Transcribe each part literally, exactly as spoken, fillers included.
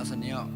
Sania.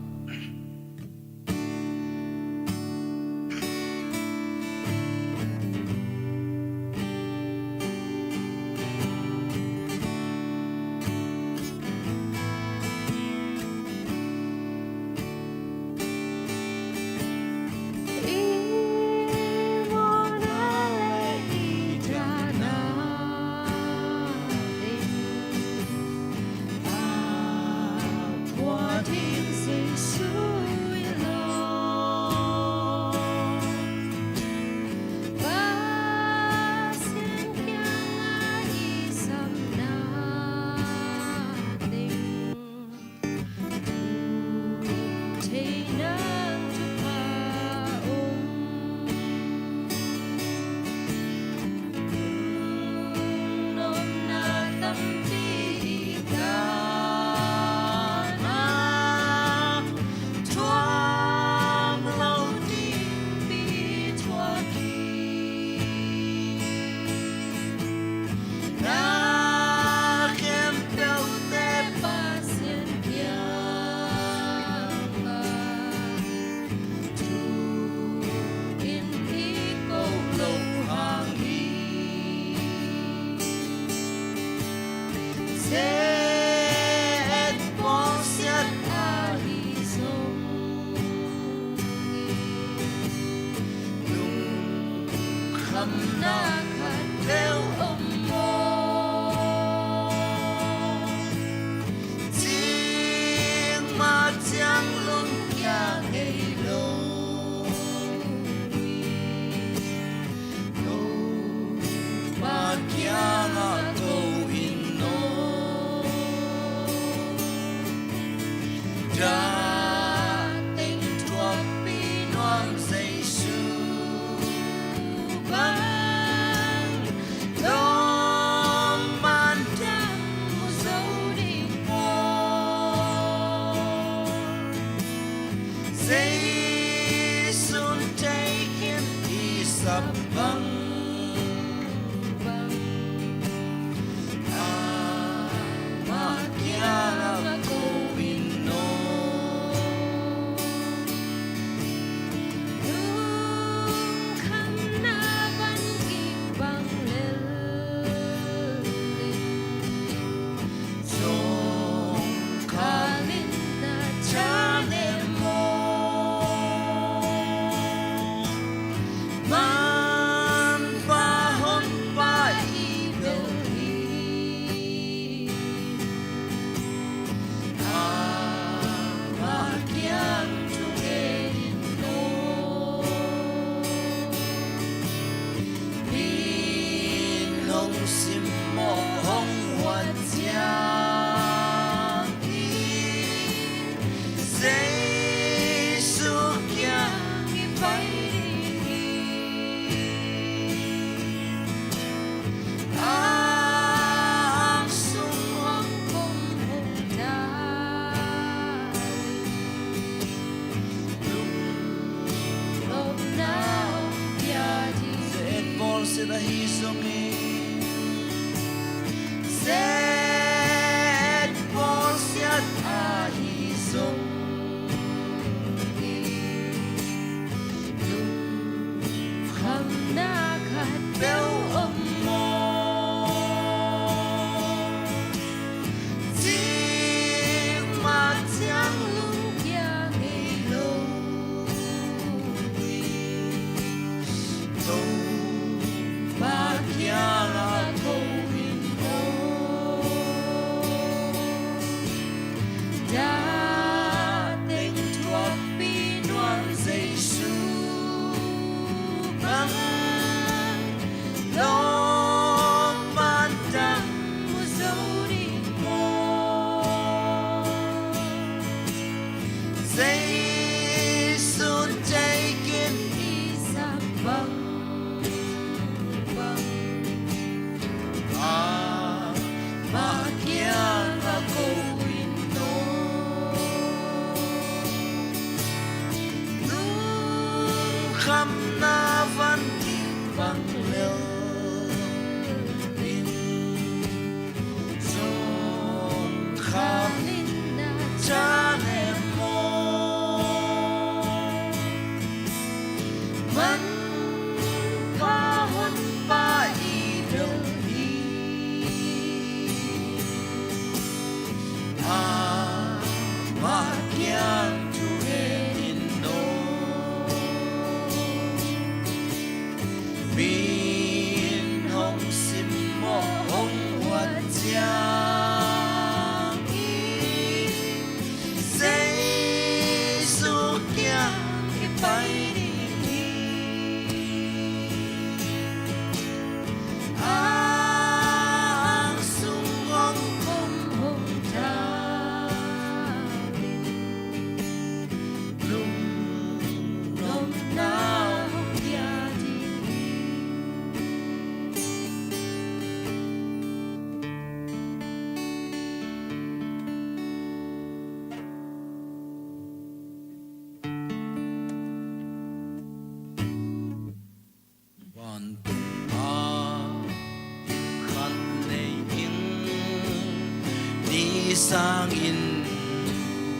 sangin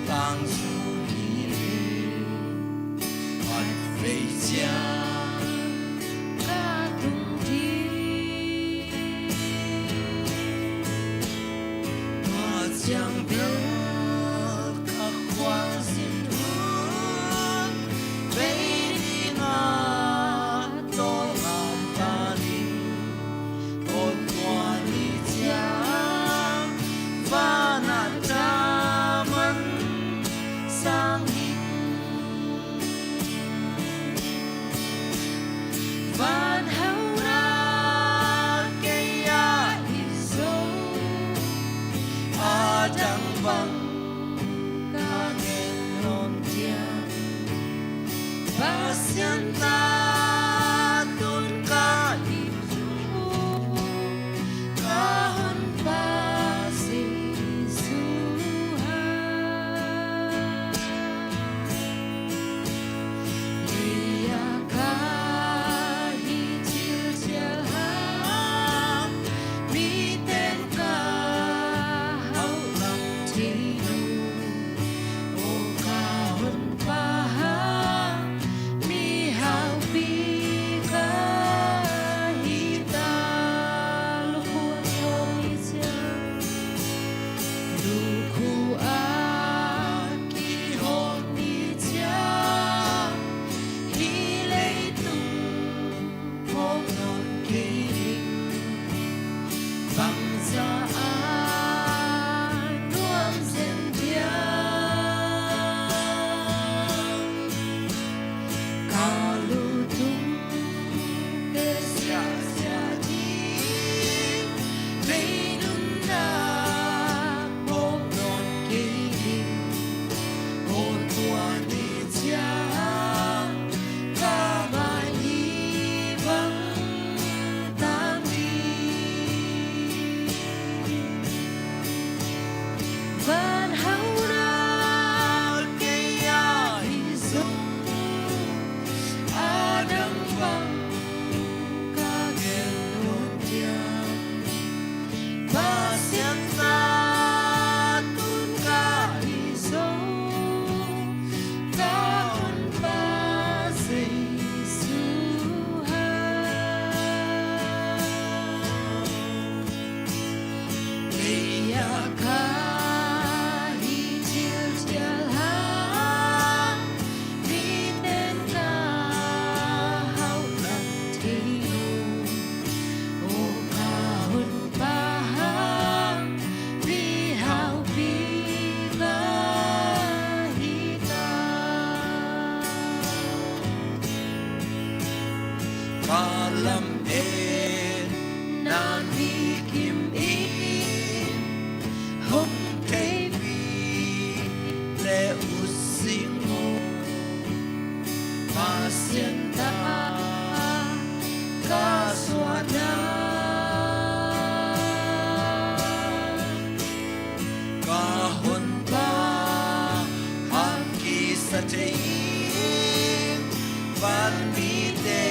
tangzui hi. Khatvei ciang ka tung ding, tua ciang bel ka khualzin hun bei ding a tawlnga ta ding. Aw tua ni ciang van a thaman sang hi. Van hauhna kei a hi zo, a dang bang ka gen nawn diam. Pasian ta tun ka hi zo, ka Honpa Jesu ah. Lei ah ka hi thilthial hang, miten ka hauh lam thei lo. Aw ka Honpa, mihaupi ka hi ta. Lukhu a kiho ni ciang, lukhu a kiho ni ciang, hih leitung phawk nawn kei ding. Bangzah a nuam zen diam? Ka lutungte siahsiah ding, lei nunna phawk nawn kei ding. Aw tua ni ciang ka mai hi bang tang ding. Van hauhna kei a hi zo, a dang bang ka gen nawn diam. Pasian ta tun ka hi zo, ka Honpa Jesu ah. Lei ah ka hi thilthial hang, miten ka hauh lam thei lo. Aw ka Honpa, mihaupi ka hi ta. Ka lametna mi kim in hong theipih le ut sing aw. Pasian ta ka suahna, ka Honpa, hong kisa thei ing. Vanmite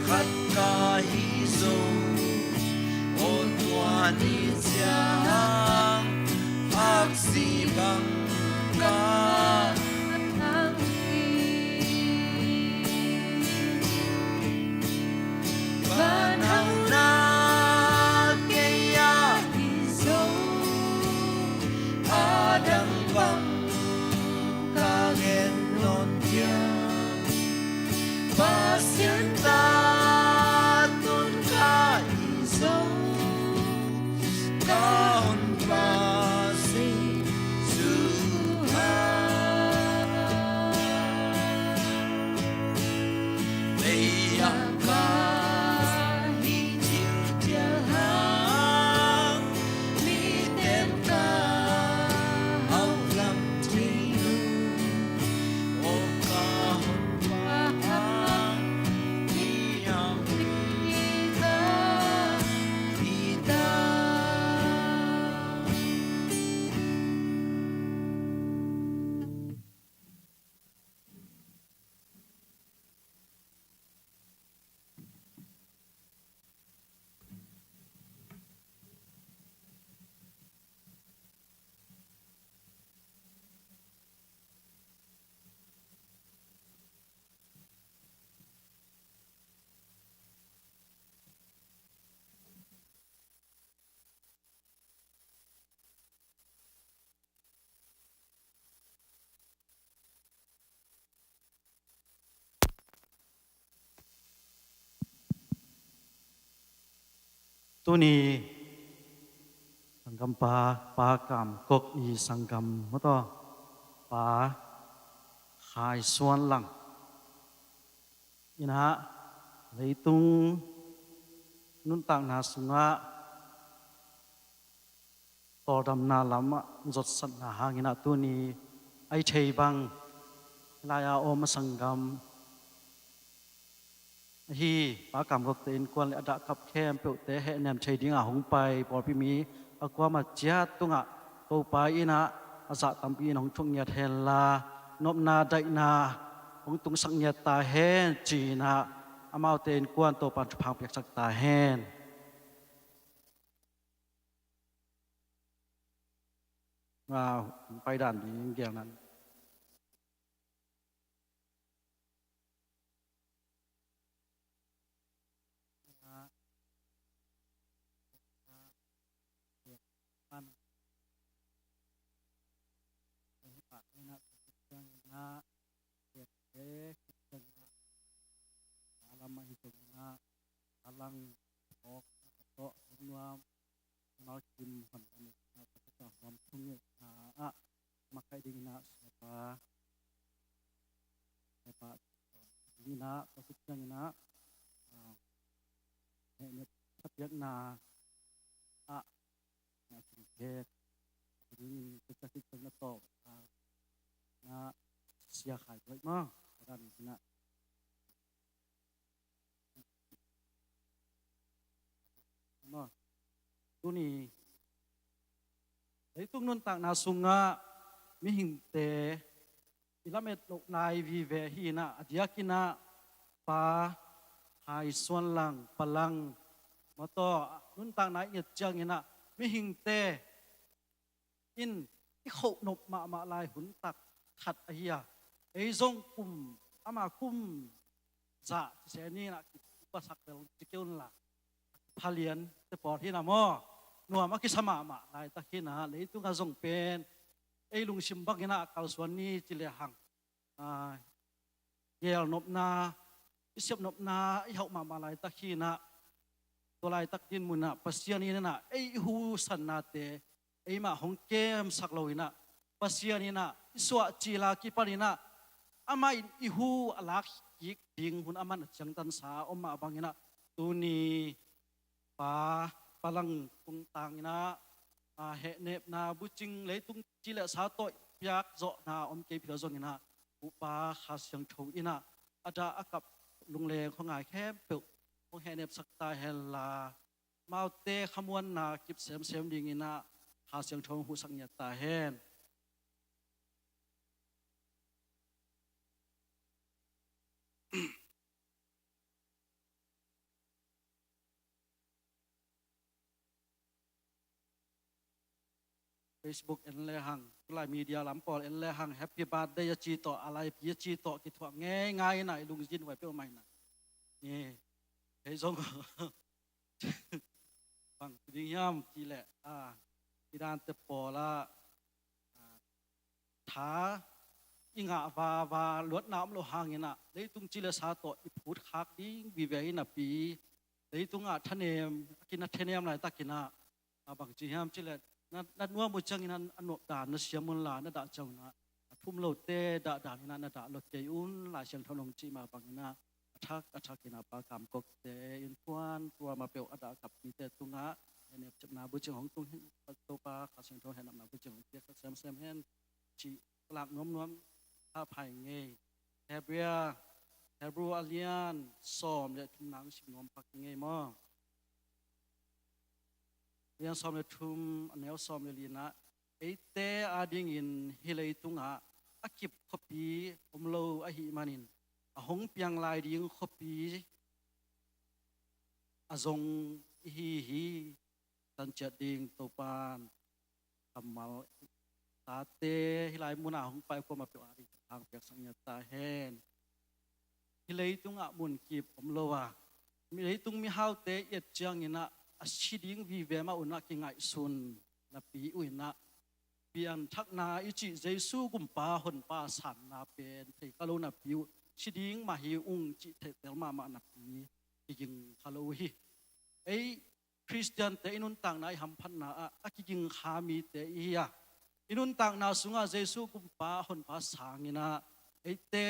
khat ka hi zo, aw tua ni ciang aksi bang ka tang hi. Van hauhna kei a hi zo, a dang bang ka gen nawn diam. Pasian ta tun ka hi zo, ka Honpa Jesu Tuni sanggampa, Pa Kam Kok i sanggam mawtaw, Pa Khai Suan Lang in ah leitung nuntakna sungah tawldamna lamah zotsatna hangin ah tuni a i thei bang hih lai-a om a sanggam ahi Pa Kam Kokte innkuan le a dahkap khempeuhte hehnem thei dingah hong pai pawlpi mi a kuamah ciat tungah Topa in ah a zah tampi in hong thuk ngiat henla, nopna daihna hong tungsak ngiat ta hen ci-in ah amaute innkuan Topa in thupha piaksak ta hen. Nga hong pai dan ding gelna. Alang tawk a tawh nuam, malkim hon a nek na ka pika huam thung nge na ah makaih ding ina siapa siapa ding ina pasuk ciang ina hehnet sapiakna ah na sing pek ding in ka cakit ciang na tawk na sia khai tuai ma ka dan ina. Tuni leitung nuntakna sungah mihingte i lamet loh nai vive hi inah a diakinah Pa Hai Suan Lang, Pa Lang mawtaw nuntakna i nget cianginah mihingte in i khohnop mahmah lai hun tak khat ahi a, ei zong kum ama kum zah cise ninah kipasak bel ci kei unla a kiphalian te pawl hinah maw nuam a kisa mahmah laitak hinah leitungah zong pen ei lungsim banginah a kalsuan ni ci lehang gelnopna i sepnopna i hauh mahmah laitak hinah tua laitak dinmunah Pasian inah ei i husannate eimah hong kemsak lo inah Pasian inah i suah cila kipan inah amah in i hu a lak kik ding hun a man a ciangtansa om mah banginah tuni Pa, Pa Lang tungtang inah hehnepna bucing leitung ci le sa tawh piak zawhna om kei phia zonginah Upa Kha Siangtho inah a dah a kap lungleng khuangai khempeuh hong hehnepsak ta henla amaute khamuanna kip semsem dinginah Kha Siangtho hong huhsak ngiat ta hen. Facebook en lehang, tulai media lam pawl en lehang happy birthday a ci tawh a laipi a ci tawh kithuah ngeingai inah i lungzin vai peuhmah inah. Kei zong bang ding hiam ci leh a i dante pawlah tha i ngah vava luatna om lo hanginah leitung ci le sa tawh i phut khak ding vive hi napi leitungah thanem a kina thanem laitakinah a bangci hiam ci le na nuam uh ciangin a nopdan na siam unla na dah cianginah a thum lote dahdan inah na dah lo kei un Lai Siangtho nong cih mah banginah a thak a thak inah Pa Kam Kokte innkuan tua mah peuh a dah a kap mite tungah hehnep sepna bucing hong tung hin Topa Kha Siangtho hehnepna bucing hong piaksak semsem hen cih lak nuamnuam haphai ngei. Hebrew, Hebrew a lian sawm le thumna hong sim nuam pak ngei maw? Lian sawm le thum a neu sawm le linah eite adingin hih leitungah a kip khuapi om lo ahih manin a hong piang lai ding khuapi a zong ihi hi. Tanciat ding Topan kammal tate hih lai munah hong pai kuamah peuh ading hang piaksak ngiat ta hen. Hih leitungah munkip om lo a leitung mihaute i et cianginah a si ding vive mah unah kingaihsun napi uh inah pianthakna i cih Jesu gumpa honpa sanna pen thei kha lo napi uh si ding mah hi ung cih theihtel mahmah napi kiging kha lo uh hi. Ei Khristiante i nuntakna i hamphatna ah a kiging kha mite i hi a, i nuntakna sungah Jesu kumpa honpa sangin ah eite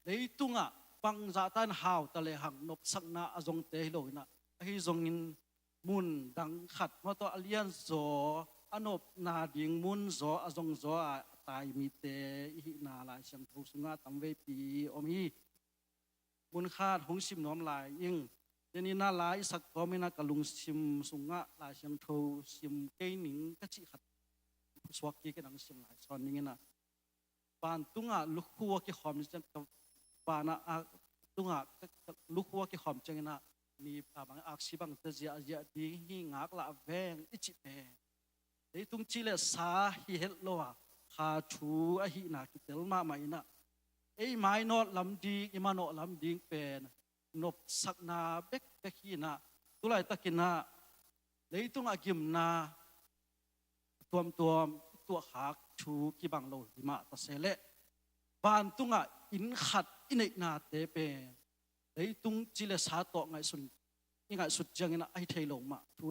leitungah bangzahtan hauta lehang nopsakna a zongte hi loin ah, ahi zongin mun dang khat mah tawh a lianzaw, a nopna ding munzaw, a zongzaw a tai mite i hihna Lai Siangtho sungah tamveipi om hi. Mun khat hong sim nuam lai ing. Tua ni-in ah lai i sak kawmin ah ka lungsim sungah Lai Siangtho sim kei ning ka cih khat phusuak kik in ah hong sim lai sawn ning in ah. Vantungah lukhu a kikhawm ciang ka, vanah a tungah ka, ka lukhu a kikhawm ciangin ah ni, a bang, aksi bangte ziahziah ding hi, ngaklah veng i cih pen leitung ci le sa hi het lo a, kha thu ahihna kitel mahmah in ah, ei mainawt lam ding, i manawh lam ding pen nopsakna bekbek hi in ah, tu laitakin ah leitungah gimna tuamtuam i tuahkhak thu kibang lo hi mah ta se leh, vantungah inn khat i neihnate pen leitung ci le sa tawh ngaihsun, i ngaihsut ciangin ah ahi thei lo mah thu.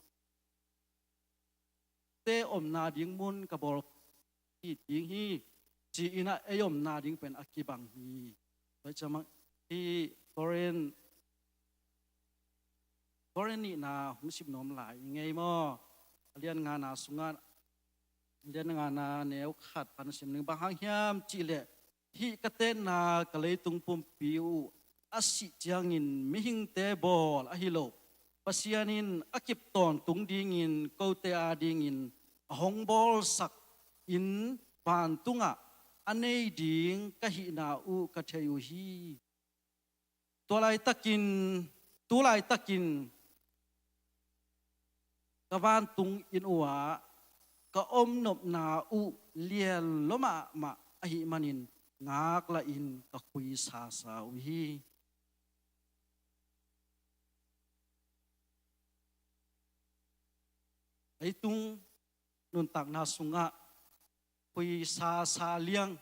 Te omna ding mun ka bawl hi ding hi, ci-in ah ei omna ding pen a kibang hi. Tua ciang mah hi Korin, Korin nihna hong sim nuam lai i ngei maw? A lian ngana sungah, a lian ngana neu khat pan sim ning. Bang hang hiam cih leh, hih ka tenna ka leitung pumpi uh a sih ciangin mihingte bawl ahi lo, Pasian in a kip tawntung dingin kote adingin a hong bawlsak inn vantungah a nei ding ka hihna uh ka thei uh hi. Tua laitakin, tu laitakin ka vantung inn uhah ka om nopna uh lian lua mahmah ahih manin ngaklah in ka khuisasa uh hi. Leitung nuntakna sungah khuisasa liang,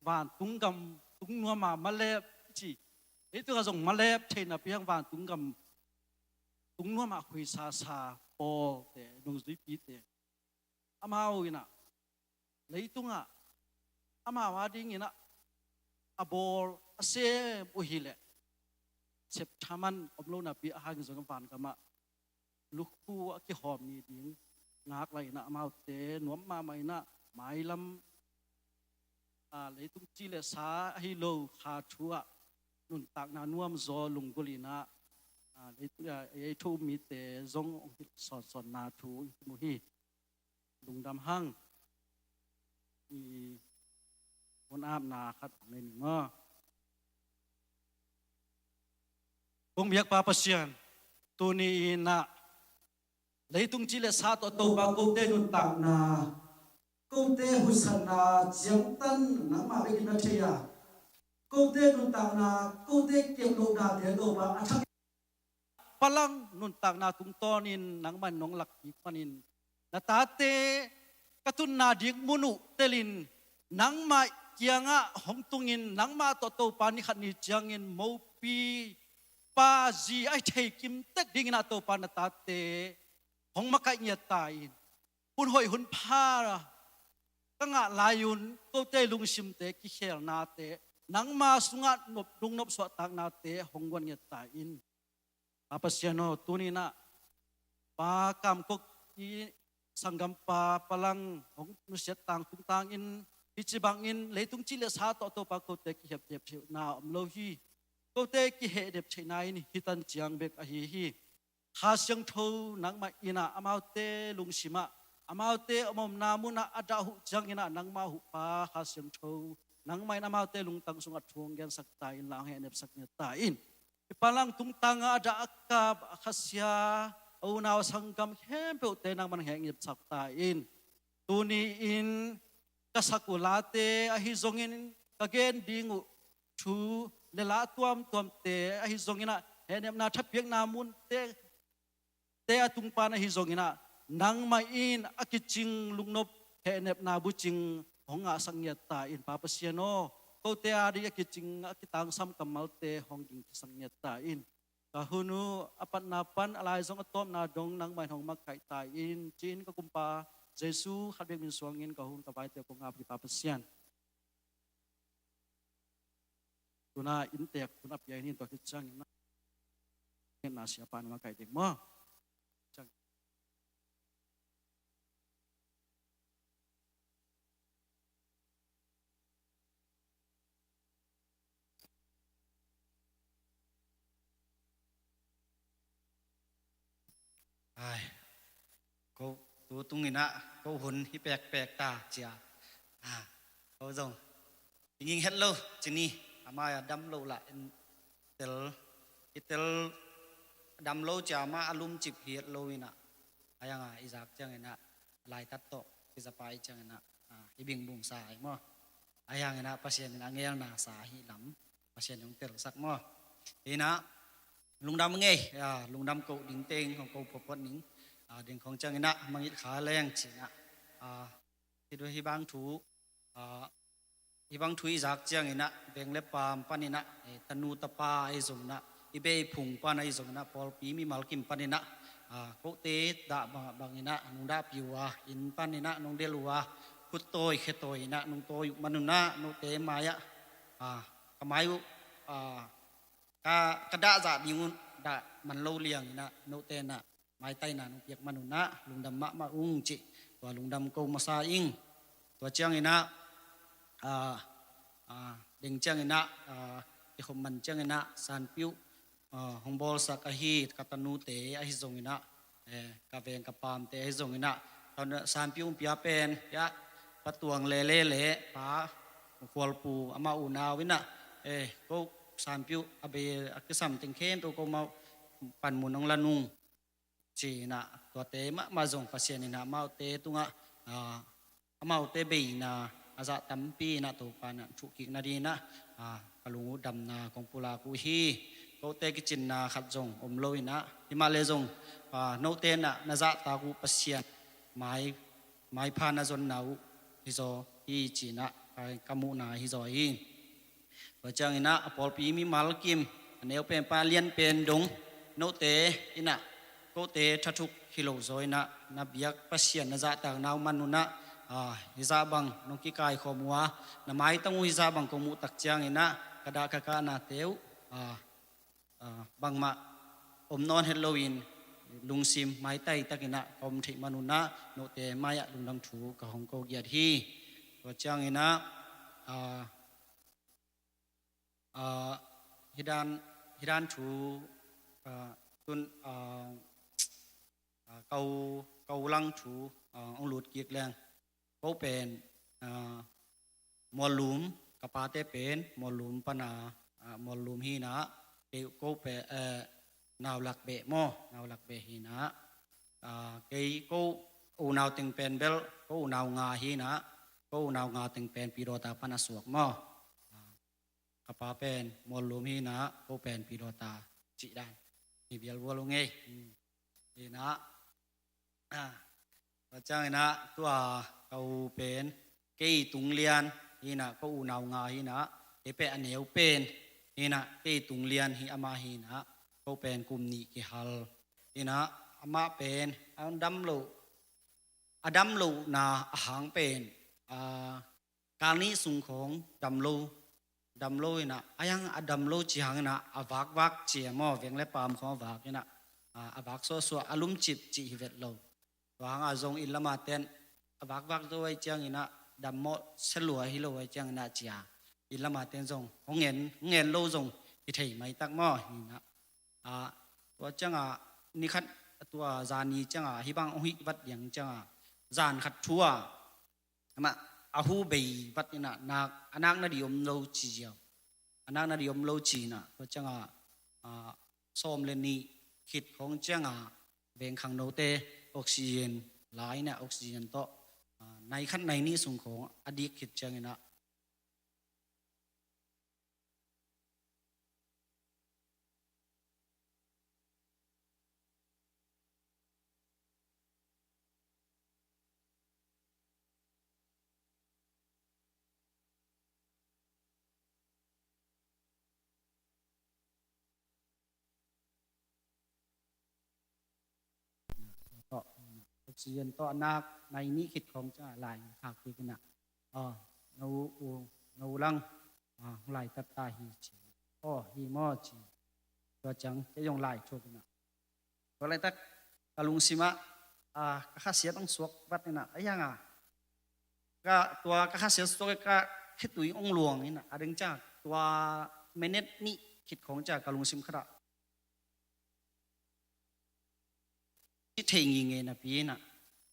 vantung gam tung nuama malep ci. Leitung ah zong malep theihna piang vantung gam tung nuama khuisasa pawlte, nungzuipite, amau in ah leitungah amau adingin ah a bawl a sem uh hi leh, septhaman om lo napi a hang zong vangamah lukhu a kihawm ni ding ngaklah in ah amaute nuam mahmah in ah mailam, a, leitung ci le sa ahi lo kha thu ah nuntakna nuamzaw lunggulh in ah, a, leitung, a, ei thu um mite zong hong hilh sawnsawnna thu i mu hi. Lungdam hang. I hun apna khat hong nei ning maw? Kong biak Pa Pasian, tuni in ah leitung ci le sa tawh Topa kote nuntakna, kote husanna ciangtan nangmah bek in na thei a, kote nuntakna, kote kemlohnate Topa a thak palang nuntakna tungtawnin nangmah in nong lak kik manin, na tate ka tunna ding mun uh telin nangmah kiangah hong tungin, nangmah tawh Topa ni khat ni ciangin mopi pa zi a thei kimtek dingin ah Topa na tate hong makaih ngiat ta in. Hun hoih hun pha ka ngah lai-un kote lungsimte kikhelnate, nangma sungah nop, lungnop suahtaknate hong guan ngiat ta in. Pa Pasian aw, tuni in ah Pa Kam Kok i sanggampa Palang hong nusiat tangtung tangin, hih ci bangin leitung ci le sa tawh Topa kote kihepdep theihna om lo hi. Kote kihehdep theihna in hih tan ciang bek ahi hi. Kha Siangtho nangmah in ah amaute lungsimah, amaute omomna munah a dah uh ciangin ah nangmah uh Pa Kha Siangtho, nangmah in amaute lungtang sungah thu hong gensak ta in, la hong hehnepsak ngiat ta in. I Palang tungtangah a dah a kap a khasia a unau a sanggam khempeuhte nangmah in hong hehnepsak ta in. Tuni in ka sak uh late ahi zongin, ka gen ding uh thu le la tuamtuamte ahi zongin ah, hehnepna thapiakna munte te a tung pan ahi zongin ah, nangmah in a kicing lungnop hehnepna bucing hong ngahsak ngiat ta in. Pa Pasian aw, kote ading a kicing a kitangsam kammalte hong gingsak ngiat ta in. Ka hun uh a patna pan a lai zong a tawpna dong nangmah in hong makaih ta in, ci-in ka kumpa Jesu khat bek min suangin ka hun ka vaite kong ap hi Pa Pasian. Tuna inntek hun a pia in, tua khit ciangin na siapa na makaih ding maw. Ai, ko tu tung in ah ko hun hi pekpek ta cia. Ah, ko zong i nging het lo ci ni, ama a dam lo lah in tel, i tel dam lo cia ama a lumcip hi het lo in ah. Ayang a i zak ciang in ah laitat tawh i zapa i ciang in ah, ah, i bingbung sa ai maw. Ayang in ah Pasian in a ngelna sa hi lam, Pasian in hong telsak maw. In ah lungdam ngei, ah, lungdam ko ding teng hong ko phuaphuat ning, ah, ding khong ciang in ah mangit kha leng ci in ah, ah, hi bang thu, ah, hi bang thu i zak ciang in ah veng le paam pan in ah, eh, tanu tapa ahi zong in ah, i bei phung pan ahi zong in ah, pawlpi mimal kim pan in ah, ah, kote dah bang, bang in ah nung dah piu a, inn pan in ah nung del uh a, khut tawi khe tawi in ah nung tawi uh man un ah note mai ah, ah, ka mai uh, ah, ka, ka dah zah ding un dah man lo liang in ah note in ah maitaina nong piak man un ah lungdam mahmah ung cih tua lungdam ko masa ing. Tua ciang in ah, ah, ah, ding ciang in ah, ah, i khop man ciang in ah Sanpiuh, ah, hong bawlsak ahi ka tanute ahi zong in ah, eh, ka veng ka paamte ahi zong in ah, ka Sanpiuh hong pia pen, ya, Pa Tuang Lele le Pa Khualpu amah unau in ah, eh, ko Sanpiuh a bei a kisam teng khempeuh ko mau panmun hong la nung. Ci-in ah tuate mahmah zong Pasian in ah amaute tungah, ah, amaute beina a zah tampi in ah Topa in ah thuhkik nading in ah, ah, ka lung uh damna kong pulak uh hi. Kote kicinna khat zong om lo in ah, hi mah le zong, ah, note in ah na zahtak uh Pasian mai, maipha na zonna uh hi zaw hi ci-in ah ka, ka muhna hi zaw hi. Tua ciang in ah a pawlpi mimal kim, a neu pen pan a lian pen dong, note in ah kote thathuk hi lo zaw in ah na biak Pasian na zahtakna uh man un ah, ah, hi zah bang nong kikaikhawm uh a, na maitang uh hi zah bang kong muh tak ciang in ah ka dah ka kahnate uh, ah, ah, bangmah om nawn het lo in lungsim maitai tak in ah ka om theih man un ah note mai-ah lungdam thu ka hong ko giat hi. Tua ciang in ah, ah, ah, hi dan, hi dan thu, ah, tun, ah, ah, kau, kau lang thu, ah, hong lut kik leng. Ko pen, ah, Muallum, ka pate pen Muallum pan a, ah, Muallum hi in ah, kei ko pen, eh, Naulak beh maw, Naulak beh hi in ah, ah, kei ko unau teng pen bel, ko unau nga hi in ah, ko unau nga teng pen Pidawta pan a suak maw. Ah, ka pa pen Muallum hi in ah, ko pen Pidawta cih dan hi bialbual uh ngei. Hmm. Hi in ah, ah, tua ciang in ah tua ka u pen kei tung lian hi in ah, ko unau nga hi in ah, kei pen a neu pen hi in ah, kei tung lian hi amah hi in ah, ko pen kum nih kihal hi in ah, amah pen a dam lo, a dam lohna a hang pen, ah, kal nih sung khawng dam lo, dam lo in ah, a yang a dam lo ci hang in ah, a vakvak ci a maw, veng le paam khawng a vak in ah, a, a vak suahsuah, a lumcip cih hi vet lo. Tua hang a zong inn lam a ten a vakvak zo ai ciang in ah, dam mawh se lua hi lo ai ciang in ah ci a, inn lam a ten zong hong ngen, hong ngen lo zong hi thei maitak maw hi in ah. A, tua ciang a ni khat, tua zani ciang a hi bang hong hih vat diang ciang a, zan khat thu a, amah a hu bei vat in ah, nak, a nak nading om lo ci ziau. A nak nading om lo ci in ah, tua ciang a, ah, sawm le nih khit khawng ciang a, veng khangnote oxygen la in ah, oxygen tawh, ah, nai khat nai nih sung khawng a dik khit ciang in ah, Sian tawh nak nai nih khit khawng ciangah lai khak kik inah, aw, no u, no u lang, ah, hong laitat ta hi ci. Aw, hi maw ci. Tua ciang kei zong lai thuk inah, tua laitak ka lungsimah, ah, ka khasiat hong suak vat inah, a hiangah ka, tua ka khasiat suak ka khitui hong luang inah, a ding ciang tua minute nih khit khawng ciang ka lungsim khatah i thei ngingei napi inah,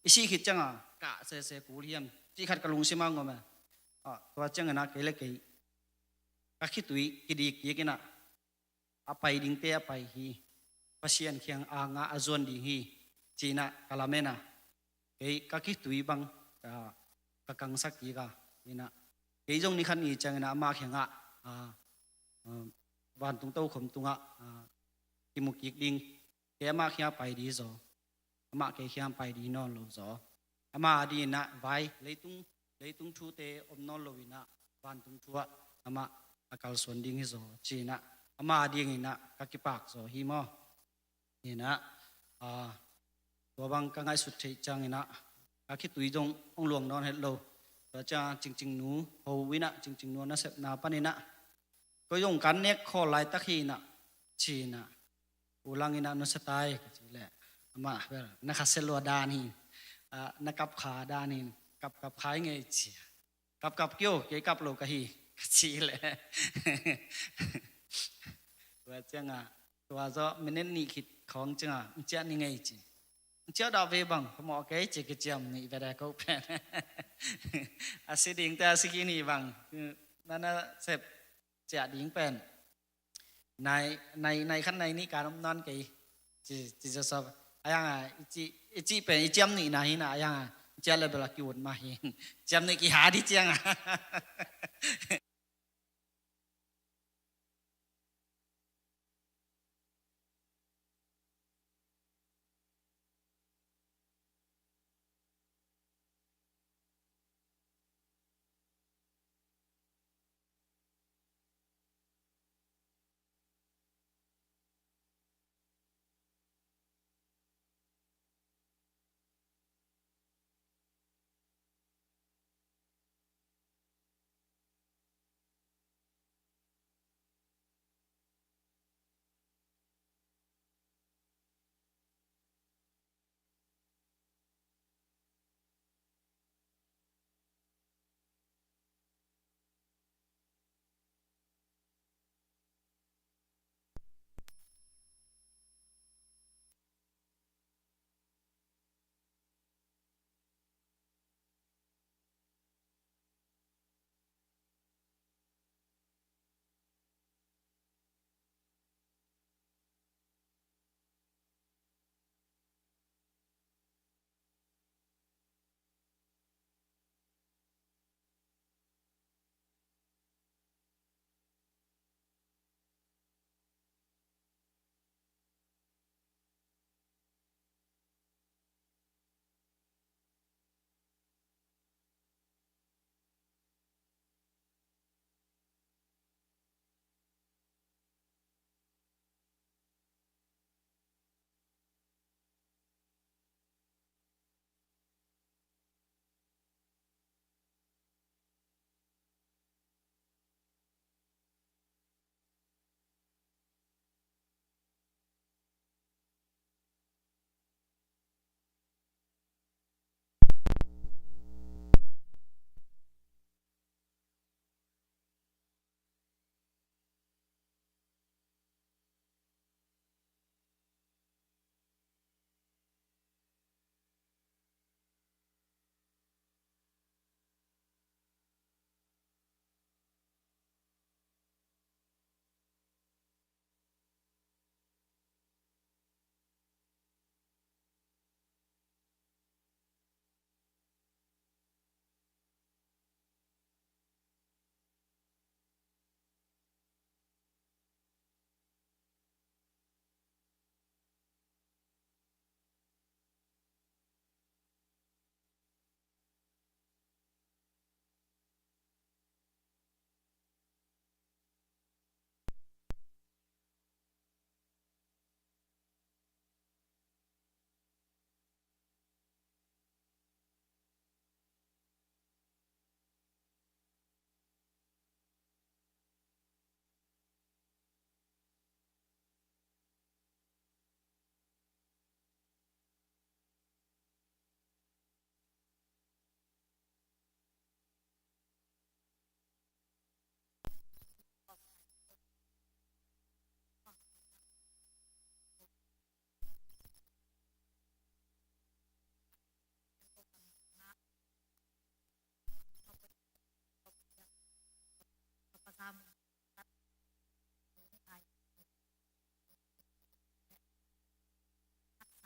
i sih khit ciangah kah sese kul hiam cih khat ka lungsimah hong om a. Ah, tua ciang inah kei le kei ka khitui kidik kik inah, a pai dingte a pai hi. Pasian kiang a ngah a zuan ding hi, ci inah ka lamen a. Kei ka khitui bang ka, ka kangsak kik a, inah kei zong ni khat ni ciang inah amah kiangah, ah, ah, vantung tokhom tungah, ah, kimu kik ding. Kei amah kiang pai ding zaw, amah kei kiang pai ding nawn lo zaw. Amah a ding inah vai, leitung, leitung thute om nawn lo inah, vantung thu ah amah a kalsuan ding hi zaw, ci inah amah a ding inah ka kipak zaw hi maw. Inah, ah, tua bang ka ngaihsut theih ciang inah ka khitui zong hong luang nawn het lo. Tua ciang Cingcing nu ho inah, Cingcing nu nasepna pan inah, koi zong kan nek khawl laitak hi inah, ci inah, u lang inah nusia tai ka cih leh, amah bel na khasia lua dan hi, ah, na kap kha dan hi, kap kap kha hi ngei ci. Kap kap kio, kei kap lo ka hi, ka cih leh. Tua ciangah, tua zawh minute nih khit khawng ciangah hong ciah ni ngei ci. Hong ciah dah ve bang, ka mawh kei ci, ka ciam nih ve de ko pen. A si dingte a si khin hi bang, na nasep ciah ding pen nai, nai, nai khat nai nih kan om nawn kei ci, ci zawsawp. A hiangah i cih, i cih pen i ciam nihna hi inah, a hiangah i ciah le bel a ki-ut mah hi. Ciam nih kiha dih ciangah.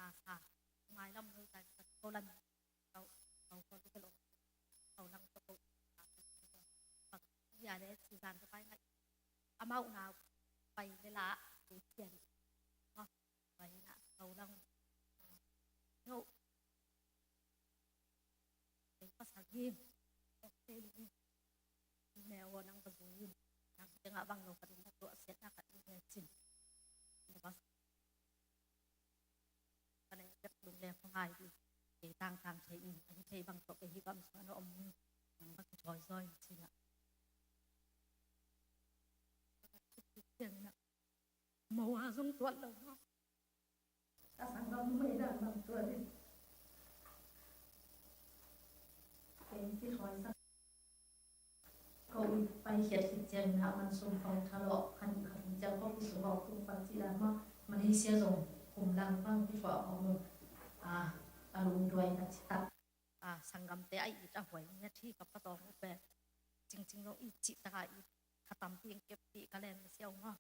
sa sa, mailam noi tai ka ko lan, kau kau ko lu ka lo, kau lang ko ko, ya le si zan ka pai ngai, amau na pai le la, ke sian, no, pai na kau lang, no, ke pasal hi, ok, ne wo nang ba zui, nang ke nga bang lo ka ding na tua sian na ka ding ne cin, ne ba Ka nei bek lungleng khuangai dih. Kei tangtang thei in, ahi thei bang tawh kei hih gam sung a na om ni. Nang bek kithawi zaw in ci-in ah. Mo a zong tuat lo maw. Ka sanggam numei dan bang tuat in. Kei kithawi sak. Ko i paikhiat khit ciangin ah man sum khawng thalawh khan khan ciang ko kisuk awk tung pan cih dan mah Malaysia zong kum lang bang kithuah khawng un. A, a lungduai ka citak. A, sanggamte a it a huai ni a thi ka patawng uh pen. Cingcing zong it cihtak a it kha tampi in keppih ka len ka siau maw.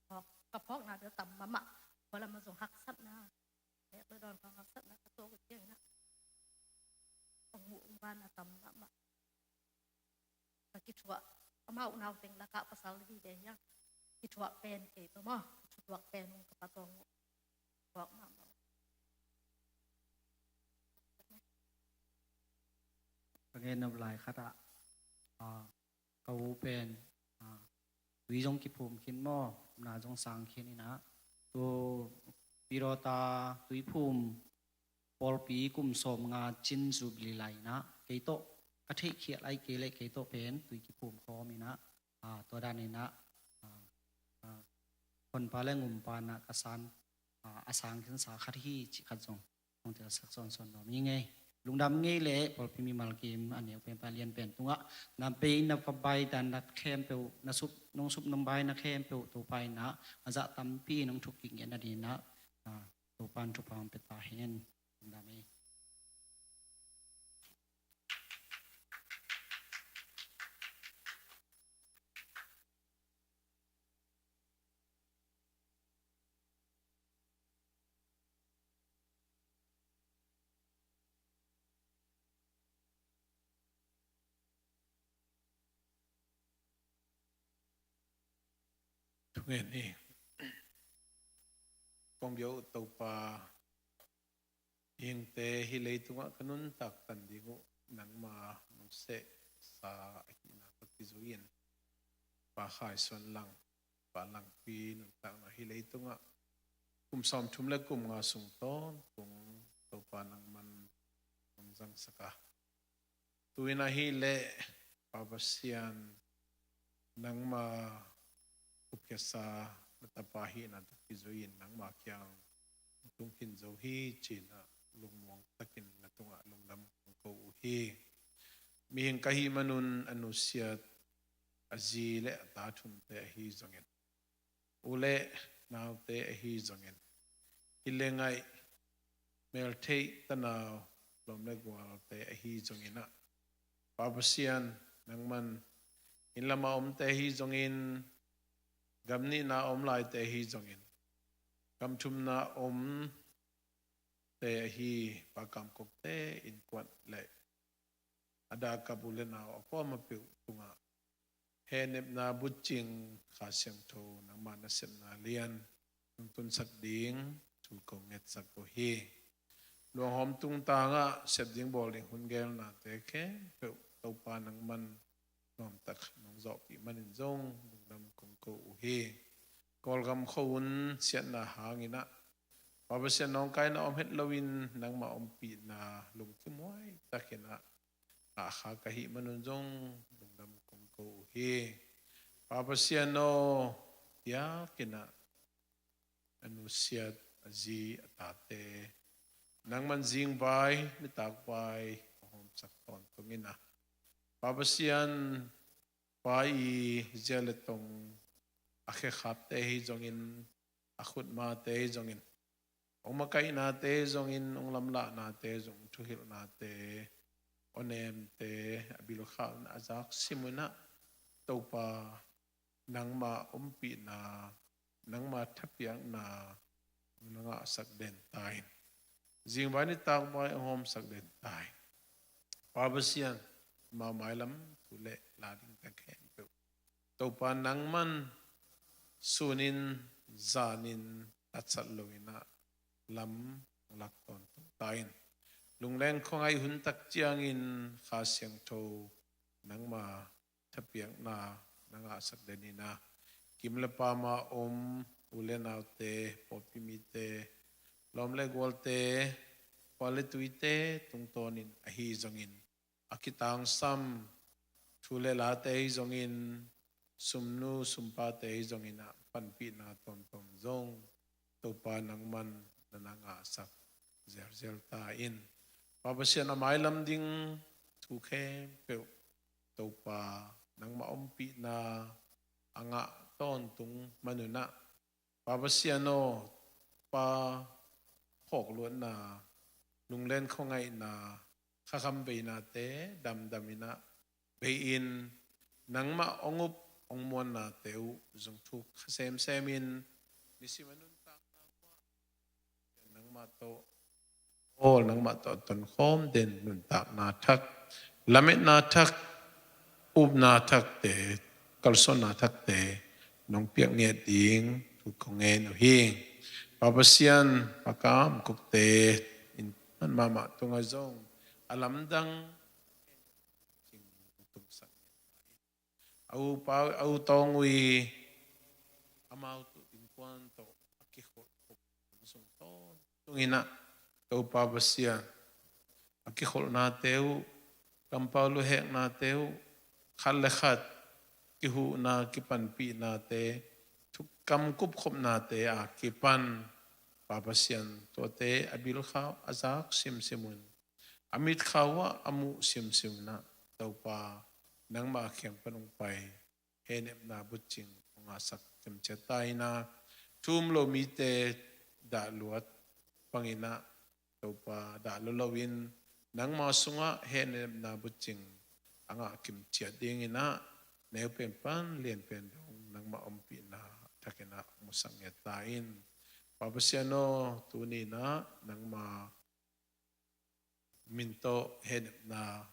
Phawk, ka phawkna bel tam mahmah. Khualam a zong haksatna. Nek le dawn ka haksatna ka tawk uh ciangin ah. Ka muh van a tam mahmah. Ka kithuah, amau nau teng lakah pasal vive hiang. Kithuah pen kei tawh maw. Kithuah pen ung ka patawng uh. Thuak mahmah. Ka gen nop lai khat ah, a, ka u pen, a, tui zong kiphum khin maw, na zong sang khin in ah, tu Pirota tuiphum pawlpi kum sawmnga cin Jubilee lai in ah, kei tawh ka theihkhial ai kei leh kei tawh pen tui kiphum khawm in ah, a, tua dan in ah, a, a, honpa le ngumpa in ah ka san, a, a sang khinsa khat hi cih khat zong hong telsak sawnsawn nuam hi ngei. Lungdam ngei leh pawlpi mimal kim a neu pen pa lian pen tungah na pei na pabai dan na khempeuh, na sup, nong sup nong bai na khempeuh Topa in ah a zah tampi nong thuk kik ngen a ding in ah, a, Topa in thupha hong pia ta hen. Lungdam ei. Thungen hi. Kong biak uh Topa, hihte hih leitungah ka nuntak tan ding uh nangma nong sehsa ahihna tawh kizui-in Pa Khai Suan Lang, Pa Langpi nuntakna hih leitungah kum sawmthum le kum nga sung tawntung Topa nangman nong zangsak a, tu-in ahih leh Pa Pasian, nangma khupkhiatsa na tapa hihna tawh kizui-in nangma kiang tung khin zo hi ci-in ah lungmuang takin na tungah lungdam kong ko uh hi. Mihing ka hih manun a nusiat a zi le a ta thumte ahi zongin, u le naute ahi zongin, kile ngaih, meltheih tanau, lawm le gualte ahi zongin ah, Pa Pasian, nangman inn lamah omte ahi zongin, gam nihna om laite ahi zongin, gam thumna omte ahi Pa Kam Kokte innkuan le a dakap u le nau a kuamah peuh tungah hehnepna bucing Kha Siangtho nangma nasepna lian nong tunsak ding thu kong ngetsak uh hi. Luanghawm tungtangah sep ding bawl ding hun gelnate khempeuh Topa nangman nuamtak nong zawhpih manin zong lungdam kong ko uh hi. Kawlgam khuahun siatna hangin ah Pa Pasian nawngkaina om het loin nangma ompihna lungkim huai takin ah ngah kha ka hih manun zong lungdam kong ko uh hi. Pa Pasian aw, biakinn ah a nusiat a zi a tate nangman zingvai nitakvai a hawmsak tawntung in ah, Pa Pasian, pa i zia le tong a khekhapte hi zongin, a khutmate hi zongin, hong makaihnate zongin, hong lamlahnate zong, thuhilhnate, awnemte a bilkhalna a zak sim un ah, Topa nangma ompihna nangma thapiakna na ngahsak den ta in. Zingvai nitak vai a hawmsak den ta in. Pa Pasian, ama mailam thu le la dingte khempeuh Topa nangman sunin zanin tatsat loinah lam lak tawntung ta in. Lungleng khuangaih hun tak ciangin Kha Siangtho nangma thapiakna na ngahsak den inah kim le pama om u le naute, pawlpi mite, lawm le gualte, khua le tuite tungtawnin ahi zongin a kitangsam thu le late ahi zongin sumnu sumpate ahi zongin a panpihna tawmtawm zong Topa nangman na na ngahsak zelzel ta in. Pa Pasian, a mailam ding thu khempeuh Topa nangma ompihna a ngah tawntung manunah Pa Pasian aw, pa phawkluatna, lunglen khuangaihna, khakham veinate damdam inah bei-in nangmah hong up hong muannate uh zong thuk kha semsem in nisim a nuntakna uh ah nangmah tawh awl, nangmah tawh tonkhawm den nuntakna thak, lametna thak, upna thakte, kalsuanna thakte nong piak ngiat ding thu kong ngen uh hi. Pa Pasian, Pa Kam Kukte in man mahmah tungah zong a lamdang a u pa, a u tawng uh i amau tu innkuan tawh a kikholh khop sung tawntung inah Topa Pasian, a kikholhnate uh, kampau luheknate uh, khat le khat kihuhna kipanpihnate, thukam kupkhopnate a kipan Pa Pasian, tuate a bilkhau a zak simsim un, a mitkhau ah a muh simsim unah Topa nangmah a kiang pan hong pai hehnepna bucing hong ngahsak kimciat ta inah, thu um lo mite dahluat bang inah Topa dah lo loin nangma sungah hehnepna bucing a ngah kimciat ding inah neu pen pan lian pen dong nangmah ompihna thak inah musak ngiat ta in. Pa Pasian aw, tuni inah nangma min tawh hehnepna